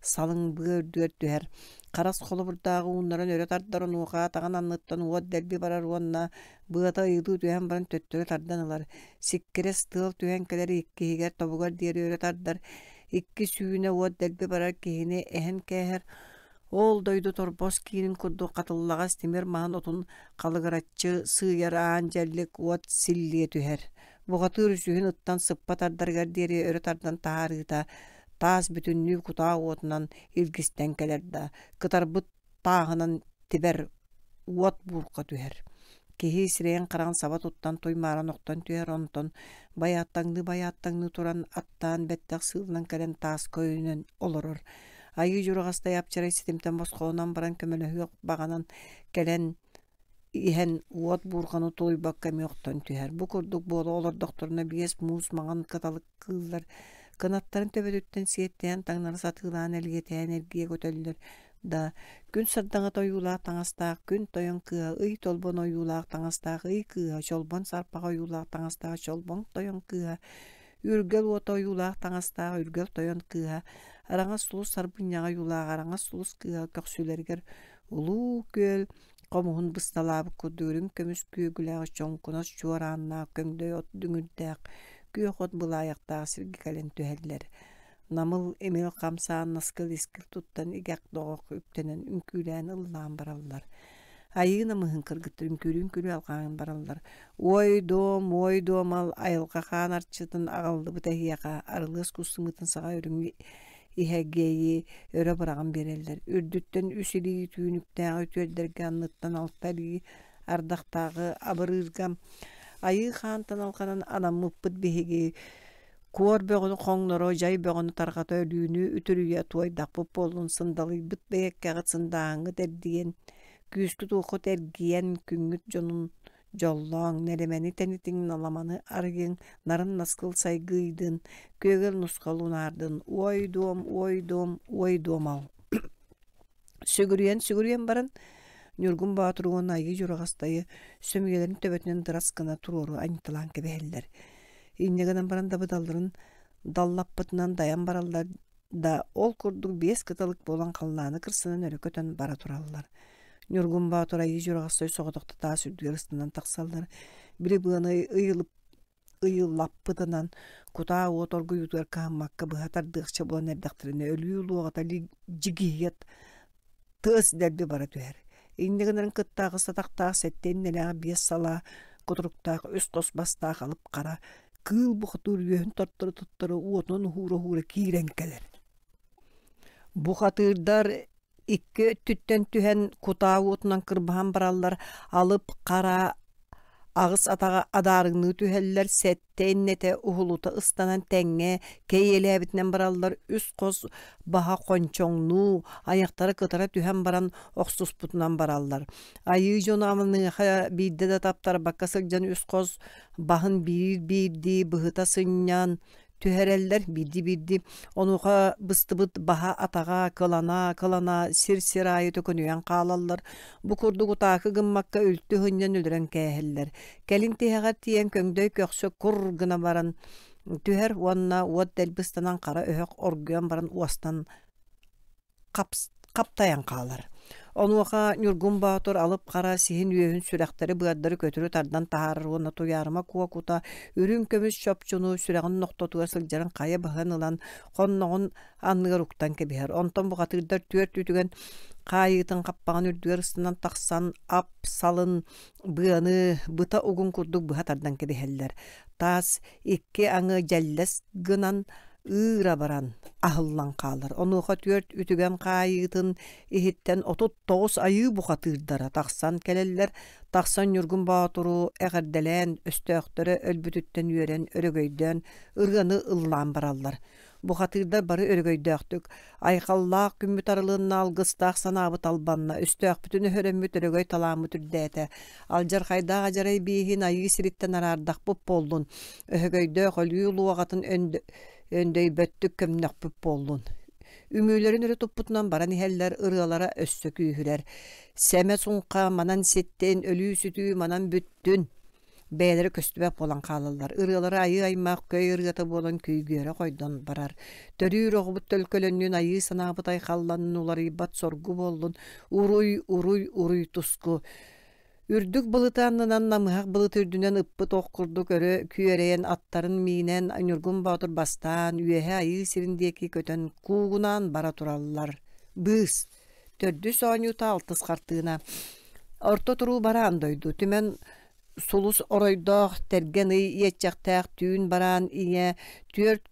салыҥ быа үрдүгэр түһэр. Харас холобурдааҕы ууннарын өрө тардар онуоха атаҕын анныттан уот дэлби барар уонна быата ыйылыы түһэн баран төттөрү тардан ылар. Сиккирэс тыал түһэн кэлэр иккиһигэр тобугар диэри өрө тардар, икки сүүнэ уот дэлби барар киһини эһэн кээһэр. Ол дойду торбос киинин курдук хатыллаҕас тимир маһын отун халыгыраччы сыыйар аан дьэллик уот силлиэ түһэр. Бухатыыр үсүһүн ыттан сыппа тардарыгар диэри өрө тардан таһаарыыта таас бүтүннүү кутаа уотунан илгистэн кэлэр да, кытарбыт тааһынан тибэр уот буурҕа түһэр. Киһи сирэйин-хараҕын саба туттан туймааран охтон түһэр, онтон байааттаҥныы-байааттаҥныы туран аттаан бэттэх сыылынан кэлэн тааска өйөнөн олорор. Айыы Дьураҕастай апчарай ситимтэн босхолонон баран көмөлөһүөх баҕанан кэлэн иһэн уот буурҕаны тулуйбакка эмиэ охтон түһэр. Бу курдук буола олордохторуна биэс муус маҥан кыталык кыыллар кынаттарын төбөтүттэн сиэттээн таҥнары сатыылаан элгиэтээн эргийэ көтөллөр да күн сардаҥата ойуулаах таҥастаах күн тойон кыыһа ый толбон ойуулаах таҥастаах ый кыыһа чолбон сарпаҕа ойуулаах таҥастаах чолбон тойон кыыһа үргэл уота ойуулаах таҥастаах үргэл тойон кыыһа араҥас сулус сарбынньаҕа ойуулаах араҥас сулус кыыһа көхсүлэригэр улуу күөл хомуһун бысталаабыт курдук үрүҥ көмүс күөгүлээх чоҥкунас чуорааннаах көҥдөй от дүҥүрдээх күөх от былаайахтаах сиргэ кэлэн түһэллэр намыл имил хамсаан наскыл искил туттан игэх доҕох үктэнэн үҥкүүлээн ыллаан бараллар айыы намыһын кыргыттар үҥкүүлүү-үҥкүүлүү алҕаан бараллар уой дуом уой дуомал айылҕа хаан арчытын аҕаллыбыт эһиэхэ арылыас кус сымыытын саҕа үрүҥ иһэгэйи өрө быраҕан биэрэллэр. Үрдүттэн үс илии түүнүктээҕи үтүөрдэргэ анныттан алта илии ардахтааҕы абырыырга айыы хаантан алҕанан анаммыппыт биһиги куор бөҕөнү хоҥноро, дьай бөҕөнү тарҕата өлүүнү үтүрүйэ туойдахпыт буоллун сындалыйбыт бэйэккэҕит сындааһыҥҥыт эрдийэн, күүскүт-уоххут эргийэн күҥҥүт дьонун Дьоллооҥ, нэлэмэни тэнитиҥ, наламаны арыйыҥ, нарын наскыл сайгыйдын, күөгэл нусхал унаардын, уой дуом, уой дуом, уой дуомал. Сүгүрүйэн-сүгүрүйэн баран, Ньургун Боотур уонна Айыы Дьураҕастайы сөмүйэлэрин төбөтүнэн дырас гына туруору анньыталаан кэбиһэллэр. Инньэ гынан баран дабыдалларын даллаппытынан дайан бараллар да ол курдук биэс кыталык буолан халлааны кырсынан өрө көтөн бара тураллар. Ньургун Боотур Айыы Дьураҕастай соҕотохто таас үрдүгэр ыстанан тахсаллар. Били быаны ыйыллаппытынан кутаа уот оргуйуутугар кыһаммакка быһа тардыахча буолан эрдэхтэринэ өлүү луоҕата дьигиһийэ тыас дэлби бара түһэр. Инньэ гынарын кытта аҕыс атахтаах сэттэ иннэлээх биэс салаа кутуруктаах үс хос бастаах алып хара кыыл бухатыыр үөһүн тортору-тоттору уотунан уһуура-уһуура киирэн кэлэр. Бухатыырдар икки өттүттэн түһэн кутаа уотунан кырбаһан бараллар, алып хара аҕыс атаҕа адаарыҥныы түһэллэр, сэттэ иннэтэ уһулута ыстанан тэҥҥэ кэйиэлээбитинэн бараллар, үс хос баһа хончоҥнуу, айахтара кытара түһэн баран охсуспутунан бараллар. Айыы дьоно амыныаха биирдэ да таптарбакка сылдьан үс хос баһын биир-биирдии быһыта сынньан түһэрэллэр биирдии-биирдии. Онуоха быстыбыт баһа атаҕа кылана-кылана сир-сир аайы төкүнүйэн хаалаллар. Бу курдук утаакы гыммакка үлтү сынньан өлөрөн кээһэллэр. Кэлин тиһэҕэр тиийэн көҥдөй көхсө кур гына баран түһэр уонна уот дэлби ыстанан хара өһөх оргуйан баран уостан хаптайан хаалар. Онуоха Ньургун Боотур алып хара сиһин үөһүн сүрэхтэри-быардары көтүрү тардан таһаарар уонна Туйаарыма Куо кута үрүҥ көмүс чопчуну сүрэҕин нохтотугар сылдьарын хайа быһан ылан хонноҕун анныгар уктан кэбиһэр. Онтон бухатыырдар түөрт үтүгэн хаайыытын хаппаҕын үрдүгэр ыстанан тахсан ап салын быаны быта угун курдук быһа тардан кэбиһэллэр. Таас икки аҥы дьэллэс гынан ыыра баран аһыллан хаалар. Онуоха түөрт үтүгэн хаайыытын иһиттэн 39 айыы бухатыырдара тахсан кэлэллэр. Тахсан Ньургун Боотуру эҕэрдэлээн, өстөөхтөрө өлбүтүттэн үөрэн, өрөгөйдөөн ырыаны ыллаан бараллар. Бухатыырдар бары өрөгөйдөөхтүк Айхаллаах күммүт арылынна, алгыстаах санаабыт албанна, өстөөхпүтүн өһөрөммүт өрөгөй талааммыт үрдээтэ. Алдьархайдаах адьарай бииһин айыы сириттэн араардахпыт буоллун, өһөгөйдөөх өлүү луоҕатын өндөйбөттүк көмнөхпүт буоллун. Үҥүүлэрин өрө туппутунан баран иһэллэр, ырыалара өссө күүһүрэр. Сэмэ суҥха манан ситтин, өлүү-сүтүү манан бүттүн. Бэйэлэрэ көстүбэт буолан хаалаллар. Ырыалара айыы аймах көй ырыата буолан күйгүөрэ хойдон барар. Төрүүр оҕобут төлкөлөннүн айыы санаабыт айхалланнын уларыйбат соргу буоллун. Уруй, уруй, уруй туску. Үрдүк былыты аннынан намыһах былыт үрдүнэн ыппыт ох курдук өрө күөрэйэн аттарын миинэн Ньургун Боотур бастаан үөһэ айыы сирин диэки көтөн куугунаан бара тураллар. Быыс. Төрдүс оонньуута алтыс хартыына. Орто туруу бараан дойду. Түмэн сулус оройдоох тэргэн ый иэччэхтээх түүн бараан ийэ түөрт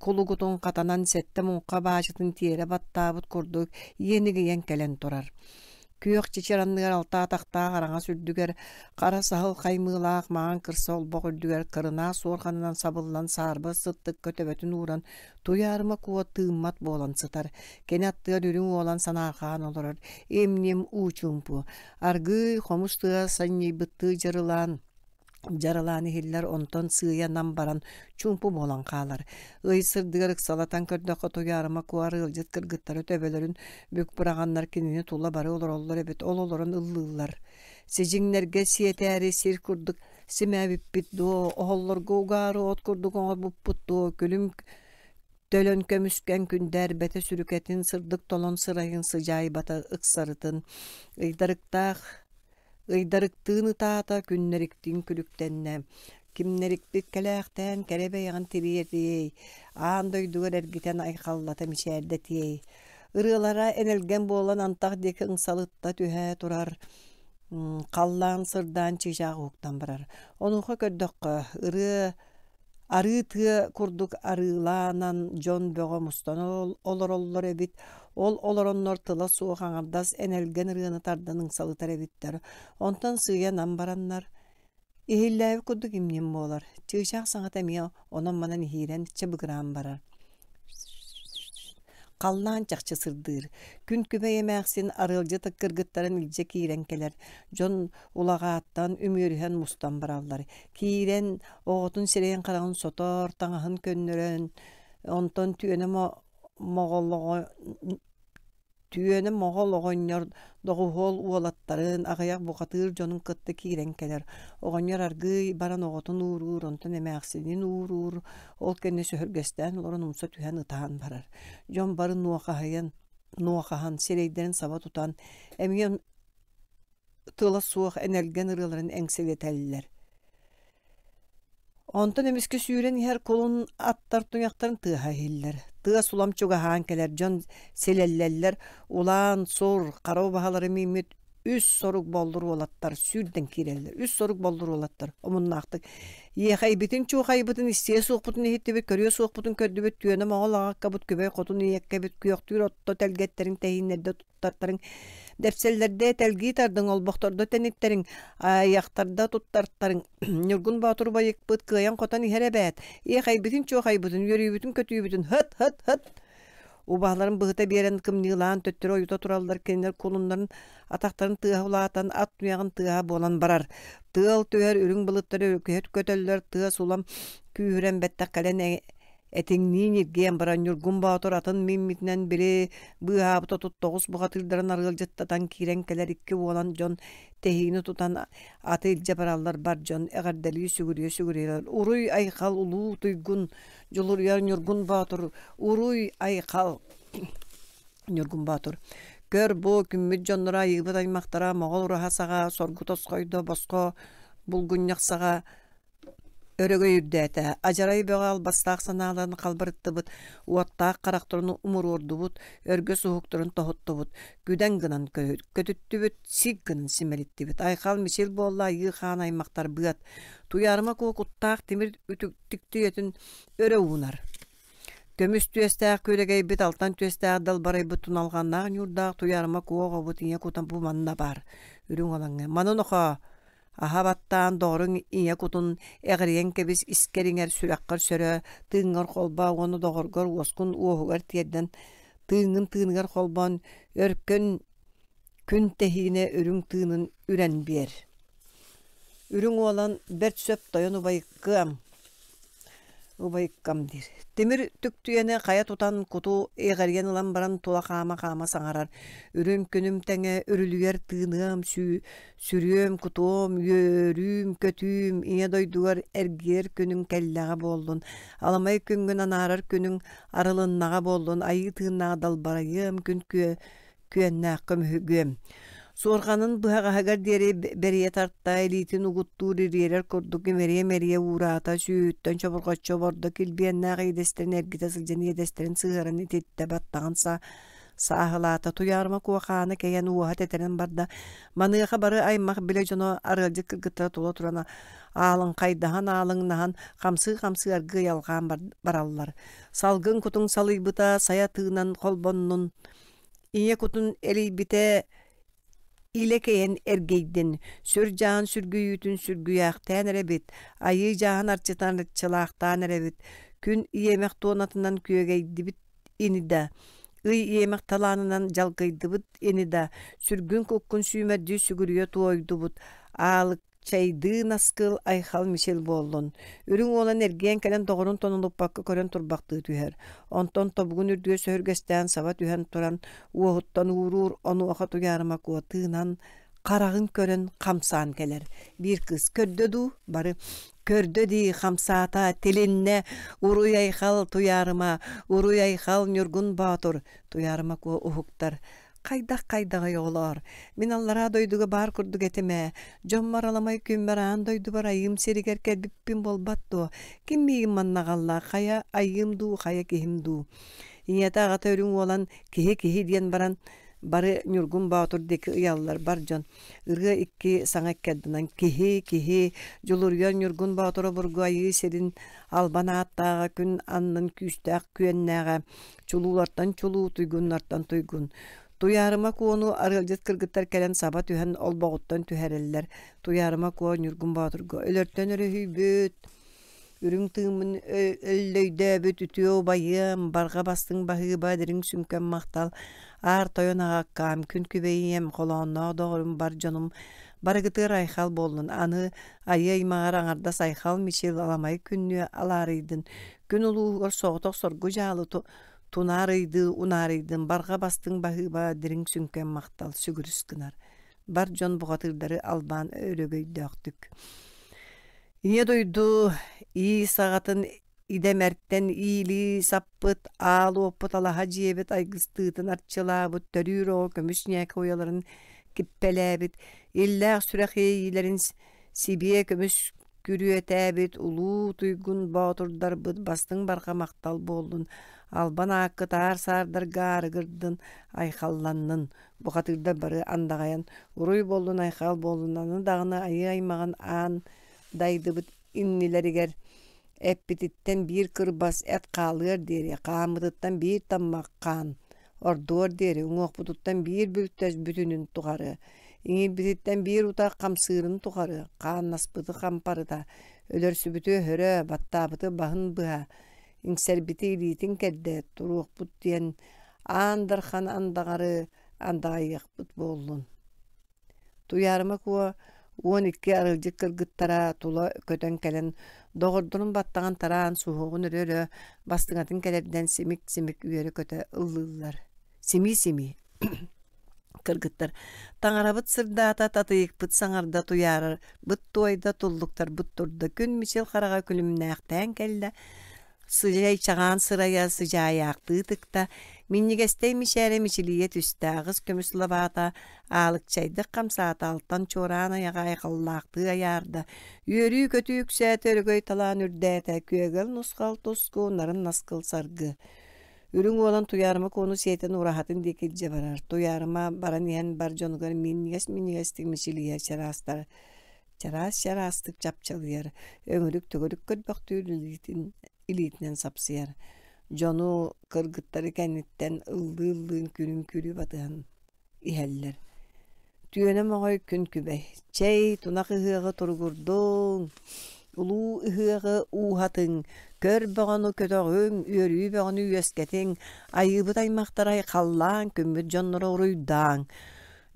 кулугутун хатанан сэттэ муҥха баачытын тиэрэ баттаабыт курдук иэнигийэн кэлэн турар. Күөх чичир анныгар алта атахтаах араҥас үрдүгэр хара саһыл хаймыылаах маҥан кырса олбох үрдүгэр кырынаас суорҕанынан сабыллан саарба сыттыкка төбөтүн ууран Туйаарыма Куо тыыммат буолан сытар. Кини аттыгар үрүҥ уолан санаарҕаан олорор. Им-ньим уу чуумпу. Аргыый хомус тыа санньыйбыттыы дьарылаан дьаралаан иһиллэр, онтон сыыйа нам баран чуумпу буолан хаалар. Ый сырдыгар ыксалатан көрдөххө Туйаарыма Куо арыалдьыт кыргыттара төбөлөрүн бүк быраҕаннар кинини тула бары олороллор эбит, ол олорон ыллыыллар. Сидьиҥнэргэ сиэтээри сир курдук симээбиппит дуо, оһоллорго угаары от курдук оҥорбуппут дуо, күлүм төлөн көмүскэн күндээрбэтэ сүрүкэтин сырдык толон сырайын сыдьаайбата ыксарытын ыйдарыктаах ыйдарыктыын ытаата күннэриктиин күлүктэннэ кимнэрикпит кэлээхтээн кэрэ бэйэҕин тириэрдиэй аан дойдугар эргитэн айхаллата мичээрдэтиэй ырыалара энэлгэн буолан антах диэки ыҥсалытта түһэ турар Халлаан сырдаан чыычаах уһуктан барар. Онуоха көрдөххө, ырыа арыы тыа курдук арыылаанан дьон бөҕө мустан олороллор эбит. Ол олороннор тыла суох аҥардас энэлгэн ырыаны тардан ыҥсалытар эбиттэр. Онтон сыыйа нам бараннар, Иһиллээбит курдук имньим буолар, чыычаах саҥата эмиэ онон-манан иһиирэн чыбыгыраан барар. Халлаан чахчы сырдыыр. Күн күбэй эмээхсин арыалдьыт кыргыттарын илдьэ киирэн кэлэр. Дьон улаҕааттан үмүөрүһэн мустан бараллар. Киирэн оҕотун сирэйин-хараҕын сотор, таҥаһын көннөрөн, онтон түөнэ моҕолоҕо Түөнэ моҕол оҕонньор доҕуһуол уолаттарын, аҕыйах бухатыыр дьонун кытта киирэн кэлэр. Оҕонньор аргыый баран оҕотун ууруур, онтон эмээхсинин ууруур, ол кэннэ сөһүргэстээн олорон умса түһэн ытаан барар. Дьон бары нуохаһыйан, нуохаһан, сирэйдэрин саба тутан, эмиэ тыла суох энэлгэн ырыаларын эҥсилэтэллэр. Онтон эмискэ сүүрэн иһэр кулун аттар туйахтарын тыаһа иһиллэр. Тыас улам чугаһаан кэлэр дьон силэллэллэр, улаан, сур, хара убаһалары мииммит үс сорук боллур уолаттар сүүрдэн киирэллэр. Үс сорук боллур уолаттар омуннаахтык иэхэйбитин-чуохайбытын истиэ суохпутун иһиттибит, көрүө суохпутун көрдүбүт, түөнэ моҕол аҕаккабыт, күбэй хотун ийэккэбит, күөхтүүр отто тэлгэттэрин тэһииннэрдэ туттартарыҥ дэпсэллэрдэ тэлгии тардыҥ олбохтордо тэниттэриҥ айахтарда туттартарыҥ Ньургун Боотур байыкпыт кыайан-хотон иһэр эбээт иэхэйбитин-чуохайбытын үөрүүбүтүн-көтүүбүтүн һыт һыт һыт убаһаларын быһыта биэрэн кымньыылаан төттөрү ойута тураллар кинилэр кулуннарын атахтарын тыаһа улаатан ат туйаҕын тыаһа буолан барар тыал түһэр үрүҥ былыттар өрүкүһэ көтөллөр тыас улам күүһүрэн бэттэх кэлэн Этиҥниин илгийэн баран Ньургун Боотур атын мииммитинэн били быыһаабыт 39 бухатыырдарын арыалдьыттатан киирэн кэлэр икки уолан дьон тэһиини тутан аты илдьэ бараллар бар дьон эҕэрдэлии сүгүрүйэ сүгүрүйэллэр Уруй-айхал улуу туйгун дьулуруйар Ньургун Боотур Уруй-айхал Ньургун Боотур Көр бу күммүт дьонноро айыыбыт аймахтара Моҕол ураһа саҕа соргу тосхойдо босхо булгунньах саҕа Өрөгөй үрдээтэ, адьарай бөҕө албастаах санааларын халбарыттыбыт, уоттаах харахтарын умуруордубут, өргөс уһуктарын тоһуттубут, күдэн гынан көтүттүбүт, сик гынан симэлиттибит. Айхал-мичил буолла айыы хаан аймахтарбыат, Туйаарыма Куо куттаах тимир үтүктүк түйэтин өрө уунар. Көмүс түөстээх күөрэгэйбит, алтан түөстээх далбарайбыт туналҕаннаах ньуурдаах туйаарыма куо оҕобут ийэ кута бу манна баар. Үрүҥ олаҥҥа «Маны нохоо, аһа баттаан доҕоруҥ ийэ кутун эҕирийэн кэбис искэр иҥэр сүрэххэр сөрөө, тыыҥҥар холбоо уонна доҕоргор уоскун уоһугар тиэрдэн тыыҥҥын тыыныгар холбоон өркөн күн тэһиинэ үрүҥ тыынын үрэн биэр. Үрүҥ уолан бэрт сөп тойон убайыккыам убайыккам диир. Тимир түктүйэни хайа тутан куту иэҕэрийэн ылан баран тула хаама-хаама саҥарар. Үрүҥ күнүм тэҥэ үрүлүйэр тыыныам, сүрүөм, кутуом, үөрүүм, көтүүм, ийэ дойдугар эргийэр күнүҥ кэллэҕэ буоллун, аламай күҥҥүн анаарар күнүҥ арылыннаҕа буоллун, айыы тыыннаах далбарайыам, күн күө күөннээх көмүһүгүөм. Суорҕанын быһаҕаһыгар диэри бэрийэ тарта, илиитин угуттуур ириэрэр курдук имэрийэ-имэрийэ уураата, сүүһүттэн чобурҕаччы обордо, килбиэннээх иэдэстэрин эргитэ сылдьан иэдэстэрин сыһыаран ититтэ, баттаҕын сааһылаата, Туйаарыма куохааны кэйэн уоһа тэтэрэн барда. Маныаха бары аймах билэ дьоно арыалдьыт кыргыттара тула туран аалыҥхайдаһан аалыҥнаһан, хамсыы-хамсыы аргыый алҕаан бараллар. Салгын кутуҥ салыйбыта, сайа тыынан холбоннун, Ийэ кутун эрийбитэ илэ кэйэн эргэйдин, сүр дьаһан сүргүйүүтүн сүргүйээхтээн эрэбит, айыы дьаһан арчытан арчылаахтаан эрэбит, күн иэмэх туонатынан күөгэйдибит ини да, ый иэмэх талаанынан дьалкыйдыбыт ини да, сүргүн-куккун сүүмэрдии сүгүрүйэ туойдубут, аалык Чайдыы наскыл айхал мичил буоллун. Үрүҥ уолан эргийэн кэлэн доҕорун тонулуппакка көрөн турбахтыы түһэр. Онтон тобугун үрдүгэр сөһүргэстээн саба түһэн туран уоһуттан ууруур, онуоха Туйаарыма Куо тыынан хараҕын көрөн хамсаан кэлэр. Биир кыыс көрдө дуу? Бары көрдө дии, хамсаата, тилиннэ, уруй-айхал Туйаарыма, уруй-айхал Ньургун Боотур, Туйаарыма Куо уһуктар. Хайдах-хайдаҕый оҕолоор, мин аллараа дойдуга баар курдук этим ээ, дьоммор аламай күммэр аан дойдубар айыым сиригэр кэлбиппин буолбат дуо, ким миигин манна аҕалла, хайа айыым дуу, хайа киһим дуу. Ийэтэ аҕата үрүҥ уолан киһи-киһи диэн баран бары Ньургун Боотур диэки ыйаллар бар дьон. Ырыа икки саҥа иккэрдинэн киһи, киһи, Дьулуруйар Ньургун Боотур обургу айыы сирин албан ааттааҕа күн аннын күүстээх күөннээҕэ Чулуулартан чулуу, туйгуннартан туйгун. Туйаарыма Куону арыалдьыт кыргыттар кэлэн саба түһэн олбоҕуттан түһэрэллэр. Туйаарыма Куо Ньургун Боотурга өлөртөн өрүһүйбүт, үрүҥ тыыммын өллөйдөөбүт үтүө убайыам, барҕа бастыҥ баһыыба, дириҥ сүҥкэм махтал, аар тойон аҕаккаам, күн күбэйиэм, холоонноох доҕорум, бар дьонум, барыгытыгар айхал буоллун, аны айыы аймаҕар аҥардас айхал мичил аламай күннүө алаарыйдын, Күн улууһугар соҕотох соргу дьаалы тунаарыйдыы унаарыйдын барҕа бастыҥ баһыыба дириҥ сүҥкэн махтал сүгүрүс гынар. Бар дьон бухатыырдары албаан өрөгөйдөөхтүк. Ийэ дойду ии саҕатын идэмэртэн иилии саппыт, аал уоппут алаһа дьиэбит айгыстыытын арчылаабыт төрүүр оҕо көмүс ньээкэ уйаларын киппэлээбит, иллээх сүрэх иэйиилэрин сибиэ көмүс Күрүөтээбит улуу туйгун боотурдарбыт бастыҥ барҕа махтал буоллун, албан ааккыт аар саардарга аарыгырдын, айхалланнын, бухатыырдар бары андаҕайан, уруй буоллун, айхал буоллун, аны даҕаны айыы аймаҕын аан дайдыбыт иннилэригэр эппититтэн биир кырбас эт хаалыар диэри, хааммытыттан биир таммах хаан ордуор диэри уҥуохпутуттан биир бүлтэс бүтүнүн тухары, иҥиирбититтэн биир утах хамсыырын тухары хааннаспыты хампарыта, өлөрсүбүтү өһөрө, баттаабыты баһын быһа, иҥсэрбити илиитин кэрдэ туруохпут диэн аан дархан андаҕары андаҕайыахпыт буоллун. Туйаарыма Куо 12 арылдьыт кыргыттара тула көтөн кэлэн доҕордорун баттаҕын тараан суһуоҕун өрө-өрө бастыҥатын кэлэрдэн симик-симик үөрэ-көтө ыллыыллар. Симии-симии кыргыттар таҥарабыт сырдаата, татыйыкпыт саҥарда, туйаарарбыт туойда, туллуктарбыт турда, күн мичил хараҕа күлүмнээхтээн кэллэ, Сыдьай чаҕаан сырайа сыдьаайаахтыы тыкта, минньигэстэй мичээрэ мичилийэ түстэ, аҕыс көмүс лабаата аалыкчайдык хамсаата, алтан чуораан айаҕа айхаллаахтыы айаарда, үөрүү-көтүү үксээтэ, өрөгөй талаан үрдээтэ, күөгэл нусхал туску, нарын наскыл саргы. Үрүҥ уолан Туйаарыма Куону сиэтэн ураһатын диэки илдьэ барар. Туйаарыма баран иһэн бар дьонугар минньигэс-минньигэстик мичилийэ чараастар чараас-чараастык чапчалыйар, өҥүрүк-төгүрүк көрбөхтүүр илиитин, илиитинэн сапсыйар. Дьону, кыргыттары кэнниттэн ыллыы-ыллыы үҥкүүнү батыһан иһэллэр. Түөнэ моҕой күн күбэй, чэй, тунах ыһыаҕы туругурдуҥ, улуу ыһыаҕы ууһатыҥ, көр бөҕөнү көтөҕүҥ, үөрүү бөҕөнү үөскэтиҥ, айыыбыт аймахтара айхаллааҥ, күммүт дьонноро уруйдааҥ.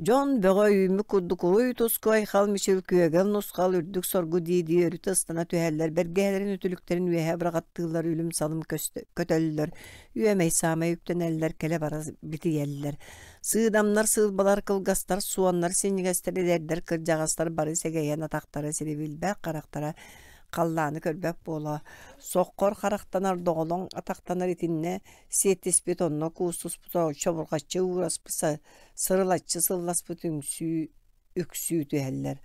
Дьон бөҕө үүммүт курдук уруй-туску айхал-мичил, күөгэл-нусхал, үрдүк соргу дии-дии өрүтэ ыстана түһэллэр, бэргэһэлэрин үтүлүктэрин үөһэ быраҕаттыыллар, үлүм-салым көтөллөр, үөмэй-саамай үктэнэллэр, кэлэ-бара битийэллэр. Сыыдамнар, сыылбалар, кылгастар, суоннар, синньигэстэр, эдэрдэр, кырдьаҕастар бары сэгэйэн атахтара сири билбэт, харахтара халлааны көрбөт буола, соххор харахтанар, доҕолоҥ атахтанар итиннэ сиэттиспит, онно куустуспут, чобурҕаччы уураспыт сырылаччы сылласпыт үҥсүү үксүү түһэллэр.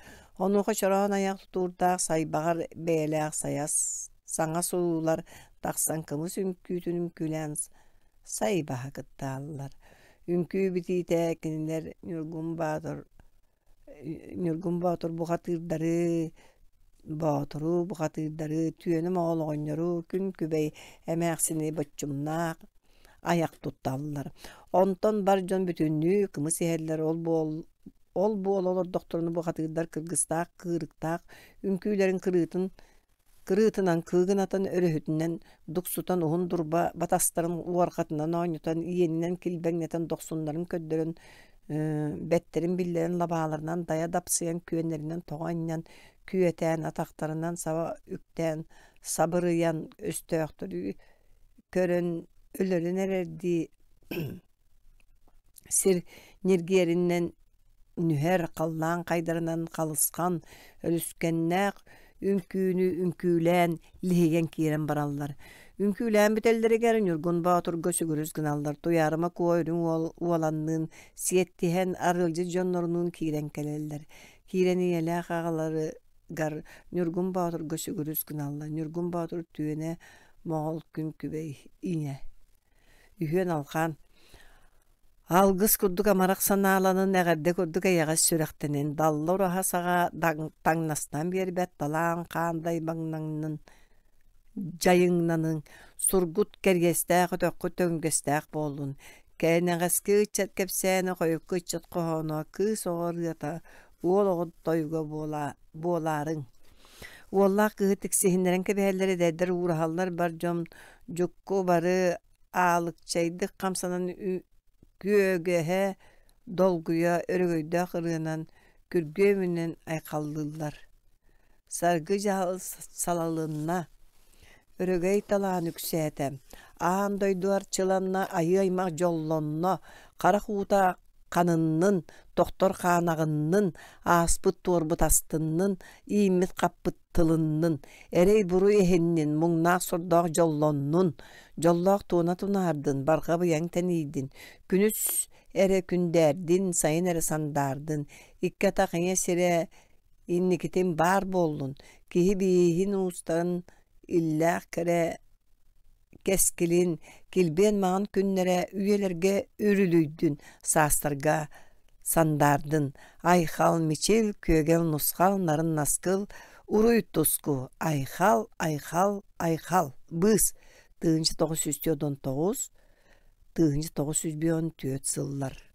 Онуоха чороон айах тутуурдаах сайбаҕар бэйэлээх сайас саҥа сулуулар тахсан кымыс үҥкүүтүн үҥкүүлээн сайбаһа кыттааллар. Үҥкүү бүтүүтэ кинилэр Ньургун Баатыр Ньургун Боотур бухатыырдары, Боотуру бухатыырдары, Түөнү Моҕол оҕонньору, Күн Күбэй эмээхсини боччумнаах айах тутталлар. Онтон бар дьон бүтүннүү кымыс иһэллэр, ол буол ол буола олордохторуна бухатыырдар кыргыстаах кыырыктаах үҥкүүлэрин кырыытын Кырыытынан кыыгынатан өрүһүтүнэн дуксутан уһун дурба батастарын уорҕатынан оонньотон иэнинэн килбэҥнэтэн дохсуннарын көрдөрөн бэттэрин биллэрэн лабааларынан дайа дапсыйан күөннэринэн тоҕо анньан күөтээн атахтарынан саба үктээн сабырыйан өстөөхтөрү көрөн өлөрөн эрэрдии Сир ньиргиэринэн нүһэр, халлаан хайдарынан халысхан, өрүскэннээх үҥкүүнү үҥкүүлээн лиһигэн киирэн бараллар. Үҥкүүлээн бүтэллэригэр Ньургун Боотурга сүгүрүс гыналлар. Туйаарыма Куо үрүҥ уол уоланныын сиэттиһэн арыалдьыт дьоннорунуун киирэн кэлэллэр. Киирэн ийэлээх аҕаларыгар Ньургун Боотурга сүгүрүс гыналлар. Ньургун Боотур түөнэ Моҕол күн күбэй ийэ Үһүөн алҕаан, алгыс курдук амарах санааланан, эҕэрдэ курдук эйэҕэс сүрэхтэнэн, далла ураһа саҕа таҥнастан биэрбэт талаан хаан дайбаҥнаҥнын дьайыҥнаныҥ, сургут кэриэстээх өтөххүт төҥүгэстээх буоллун, кэнэҕэски ыччат кэпсээнэ, хойукку ыччат хоһооно, кыыс оҕо ырыата, уол оҕо тойуга буолаарыҥ. Уоллаах кыыһы тиксиһиннэрэн кэбиһэллэр, эдэрдэр уураһаллар, бар дьон дьукку бары аалыкчайдык хамсанан күөгэһэ долгуйа өрөгөйдөөх ырыанан күргүөмүнэн айхаллыыллар. Саргы дьаһал салалынна, өрөгөй талаан үксээтэ, аан дойду арчыланна, айыы аймах дьоллонно, харах уута ханыннын, тохтор хаанаҕыннын, ааспыт-туорбут астыннын, ииммит-хаппыт тылыннын, эрэй-буруй эһиннин, муҥнаах-сордоох дьоллоннун, дьоллоох туона тунаардын, барҕа быйаҥ тэнийдин, күнүс эрэ күндээрдин, сайын эрэ сандаардын, икки атах ийэ сирэ инникитин баар буоллун, киһи бииһин уустарын иллээх кэрэ кэскилин, килбиэн маҥан күннэрэ үйэлэргэ үрүлүйдүн, саастарга сандаардын, айхал, мичил, күөгэл, нусхал, нарын наскыл, уруй туску, айхал, айхал, айхал, быыс, 1949, 1954 сыллар.